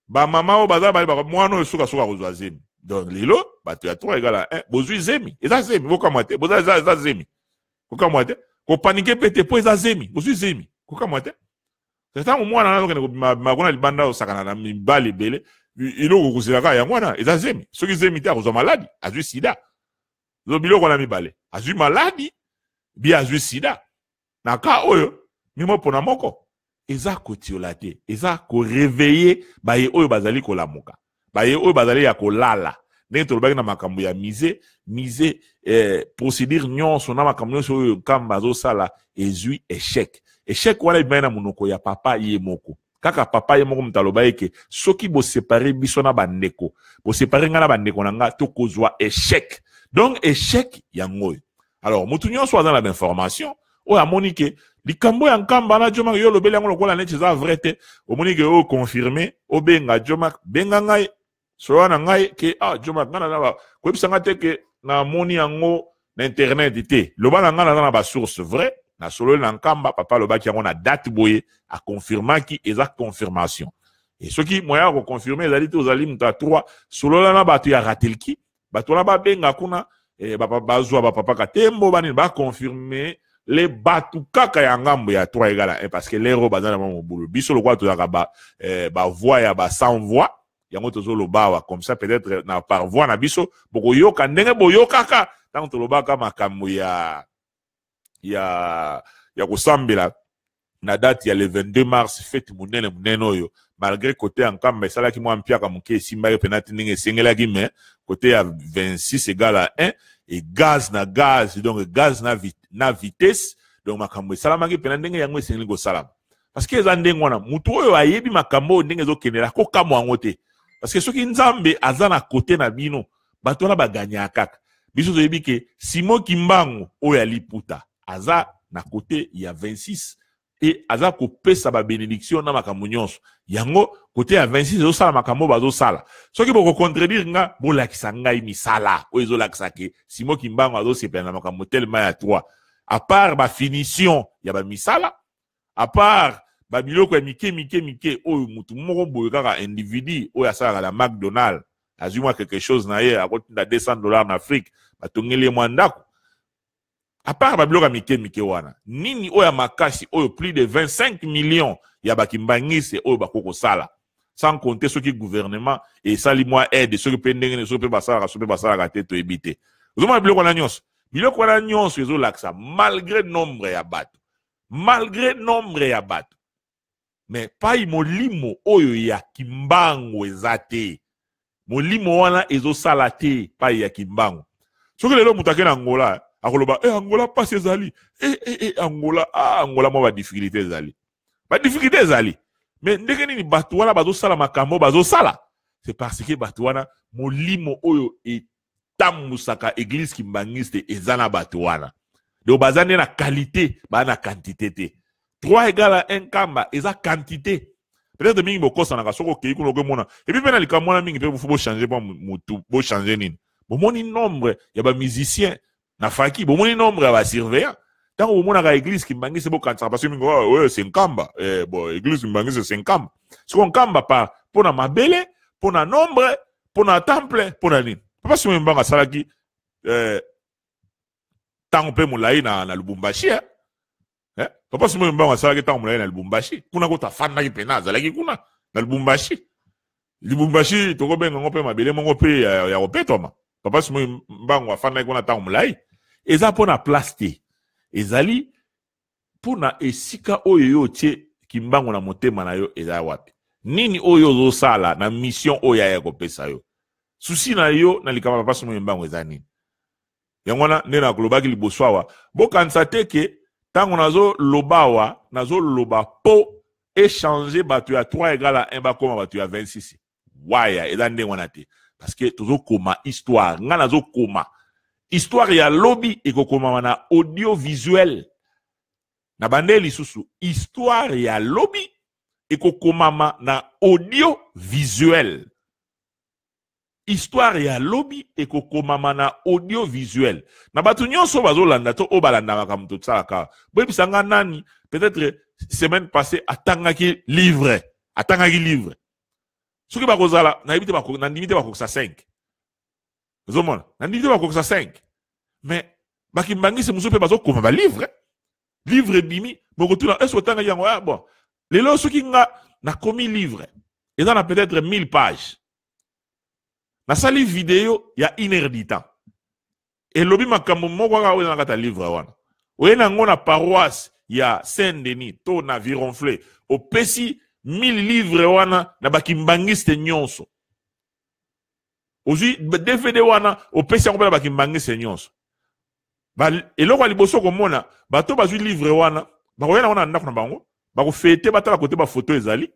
ba mama oyo baza bali baka mwana oyo suka suka kozwa zemi. Donc lelo bato ya 3 égale à 1 bozwi zemi, eza zemi, bokamwa te, boza eza zemi. Kokamwa te, kopanike pe te po eza zemi, bozwi zemi, kokamwa te. Ntango mwana wana azokende kobima bima kuna libanda osakana na mibali ebele, eloko kozelaka yango wana eza zemi. Soki zemi te akozwa maladi, azwi sida. Zo biloko wana mibale, azwi maladi bi azwi sida. Na ka oyo mimo pona moko. Eza kotiola te, eza ko reveiller baye oyo bazali kolamuka, baye oyo bazali ya kolala. Ndenge tolobaki na makambo ya musée, musée eh, procédure nyonso na makambo nyonso oyo Nkamba azosala ezwi échec. Échec wana ebimaki na monoko ya papa ye moko. Kaka papa ye moko moto aloba eke soki bosepare biso na bandeko, bosepare ngai na bandeko na ngai, tokozwa échec. Donc échec yango oyo. Alors moto nyonso aza na bainformation oyo amoni ke likambo ya Nkamba na Djomack, yo olobeli yango lokola neti eza vrai te, omoni ke oyo confirme, obenga Djomack, benga ngai, solola na ngai ke ah Djomack, ngai naza ba koyebisa ngai te ke namoni yango na internet te, loba na ngai naza na ba source vrai, nasololi na Nkamba, papa alobaki yango na date boye, akonfirmaki, eza confirmation. Et soki moyen ya koconfirme ezali te, ozali moto ya 3, solola na bato ya Ratelki, bato wana babenga kuna, eh, bazwa ba papa Katembo banini ba confirmer le bato kaka ya ngambo ya 3 égale à 1, parce que lero baza na mwa mobulu. Biso lokola tozalaka ba, eh, ba voix ya ba sans voix, yango tozoloba awa comme ça peut-être na par voix na biso bokoyoka ndenge boyokaka ntango tolobaka makambo ya ya ya kosambela na date ya le 22 mars, fete monene monene oyo, malgré côté ya Nkamba esalaki mwa mpiaka moke, esimbaki mpena te ndenge esengelaki, mais côté ya 26 égale à 1 et gaz na gaz, donc gaz na, na vitesse, donc makambo esalamaki mpena ndenge yango esengeli kosalama, parce que eza ndenge wana. Motu oyo ayebi makambo oyo ndenge ezokendela kokamwa yango te, parce que soki Nzambe aza na côté na bino, bato wana baganyaka kaka. Biso toyebi ke Simon Kimbangu oyo aliputa aza na côté ya 26 e aza kopesa ba bénédiction na makambo nyonso. Yango côté ya 26 ezosala makambo bazosala. Soki bokocontredire nga, bolakisa ngai misala oyo ezolakisa ke Simon Kimbangu azosepela na makambo telema ya 3, à part ba finition ya bamisala, à part babiloko ya mike mike mike oyo mutu moko boye kaka individu oyo asalaka na McDonald azwi mwa quelque chose na ye, akotinda 200 $ na Afrique, batongeli ye mwa ndako. À part babiloko ya mike mike wana, nini oyo ya makasi oyo plus de 25 millions ya bakimbangise oyo bakoki kosala, sans compter soki gouvernement esali mwa aide, soki mpe ndenge nini, soki mpe basalaka, soki mpe basalaka te, toyebi te. Ozomona biloko wana nyonso, biloko wana nyonso ezolakisa malgré nombre ya bato, malgré nombre ya bato, mais pai molimo oyo ya Kimbangu eza te, molimo wana ezosala te pai ya Kimbangu. Soki lelo moto ake na Angola, akoloba e Angola mpasi ezali, e, e, e, Angola, ah, Angola mwa badifficulté ezali, badifficulté ezali, mais ndenge nini bato wana bazosala makambo bazosala? C'est parce que bato wana, molimo oyo etambusaka église kimbangiste eza na bato wana. Donc baza nde na qualité, baa na quantité te. 3 égale à 1 Nkamba eza quantité. Peut-être mingi bokosanaka, soki okei kuna okomona. Et puis mpe na likambo wana mingi mpe faut bochange mpo mutu bochange nini. Bomoni nombre ya bamusicien na faki, bomoni nombre ya basurveillant. Ntango bomonaka église kimbangisi, bokanisaka parce que mingi oyo c'est Nkamba, eh, bon, église kimbangisi c'est Nkamba. Siko Nkamba par mpo na mabele, mpo na nombre, mpo na temple, mpo na nini? Papa Simon Kimbangu asalaki eh, ntango mpe molai na Lubumbashi, eh? Eh? Papa Simon Kimbangu asalaki ntango molai na Lubumbashi kuna, kuta afandaki mpena, azalaki kuna na Lubumbashi. Lubumbashi tokobenga yango mpe mabele moko mpe ya kopetwama. Papa Simon Kimbangu afandaki kuna ntango molai. Eza mpo na place te, ezali mpo na esika oyo yo otie Kimbangu na motema na yo eza wapi, nini oyo ozosala na mission oyo aya kopesa yo, susi na yo na likambo ya Papa Simon Kimbangu eza nini. Yango wana nde nakolobaki liboso awa, bokanisa te ke ntango nazoloba awa, nazoloba mpo échanger bato ya 3 égale à 1 bakóma bato ya 26. Waya eza ndenge wana te, parce que tozokoma histoire. Nga nazokoma histoire ya lobi, ekokomama na audiovisuel na bande lisusu. Histoire ya lobi ekokomama na audiovisuel. Histoire ya lobi ekokomama na audiovisuel na bato nyonso bazolanda to oyo balandaka makambo tosalaka. Boyebisa nga nani peut-être semaine passée atangaki livre, atangaki livre. Soki bakozala, nayebi te, nandimi te bakokisa 5. Ozomona, nandimi te bakokisa 5, mais bakimbangisi mosusu mpe bazokoma balivre. Livre ebimi, bokotuna est-ce otangaki yango? Ah bon, lelo soki nga nakomi livre eza na peut-être 1000 pages, nasali video ya une heure du temps, elobi makambo moko kaka oyo eza na kati ya livre wana, oye na yango na paroisse ya Saint Denis to na Vironfle. Opesi 1000 livre wana na bakimbangiste nyonso. Ozwi DVD wana, opesi yango mpe na bakimbangiste nyonso. Eloko ya liboso komona, bato bazwi livre wana bakoya nango na ndako na bango, bakofete, batala kote bafoto ezali,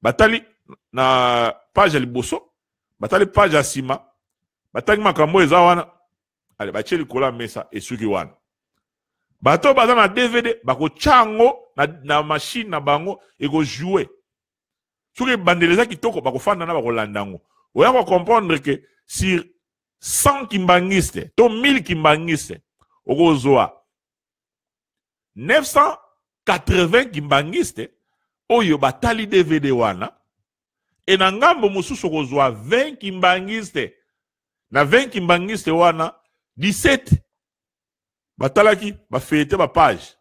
batali na page ya liboso, batali page ya nsima, batangi makambo eza wana, ale batie likolo ya mesa, esuki wana. Bato baza na DVD bakotya yango na machine na bango, ekojoue. Soki ebandeli eza kitoko, bakofanda na bakolanda yango. Oya kocomprendre ke sur 100 kimbangiste to 1000 kimbangiste, okozwa 980 kimbangiste oyo batali DVD wana, e na ngambo mosusu okozwa 20 kimbangiste. Na 20 kimbangiste wana, 17 batalaki, bafeuilleté ba page,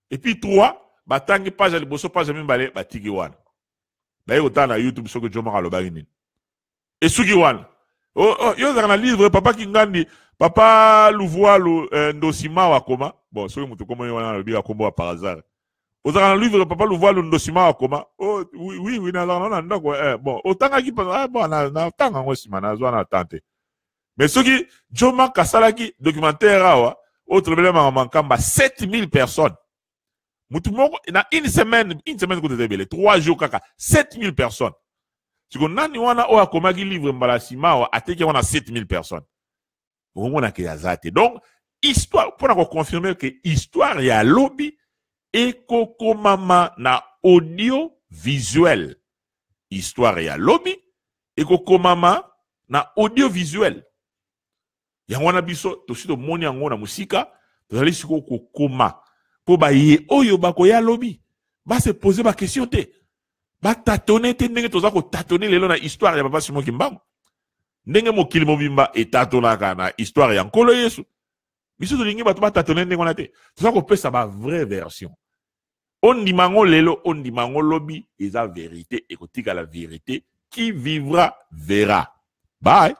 et puis 3 batangi page ya liboso, page ya mibale, batiki wana, baye kotala na YouTube soki Jomaka alobaki nini, esuki wana. Oh, yo ozalaka na livre Papa Kingandi, Papa Luvualu, Ndosima wakoma. Bon, soki moto komoni wana alobi akombo par hasard, ozalaka na livre Papa Luvualu Ndosima wakoma? Oh, oui, nazalaka na ndako. Bon, otangaki? Ah, bon, natanga yango nsima, nazwa na temps te. Mais soki Jomak asalaki documentaire awa oyo tolobeli makambo Nkamba, 7000 personnes, mutu moko na une semaine, une semaine kuta ebele, 3 jours kaka, 7000 personnes. Siko nani wana oyo akomaki livre mbala nsima awa, ateki yango na 7000 personnes? Okomona ke aza te. Donc histoire, mpona koconfirme ke histoire ya lobi ekokomama na audio visuel, histoire ya lobi ekokomama na audiovisuel. Yango wana biso tosi tomoni yango na mosika, tozali sikoyo kokoma mpo baye oyo bakoya lobi base pose baquestion te, batâtonner te ndenge toza kotâtonner lelo na histoire ya Papa Simon Kimbangu, ndenge mokili mobimba etâtonnaka na histoire ya Nkolo Yesu. Biso tolingi bato batâtonner ndenge wana te. Toza kopesa bavrai version. Ondima yango lelo, ondima yango lobi, eza vérité, ekotikala vérité. Qui vivra verra. Bye.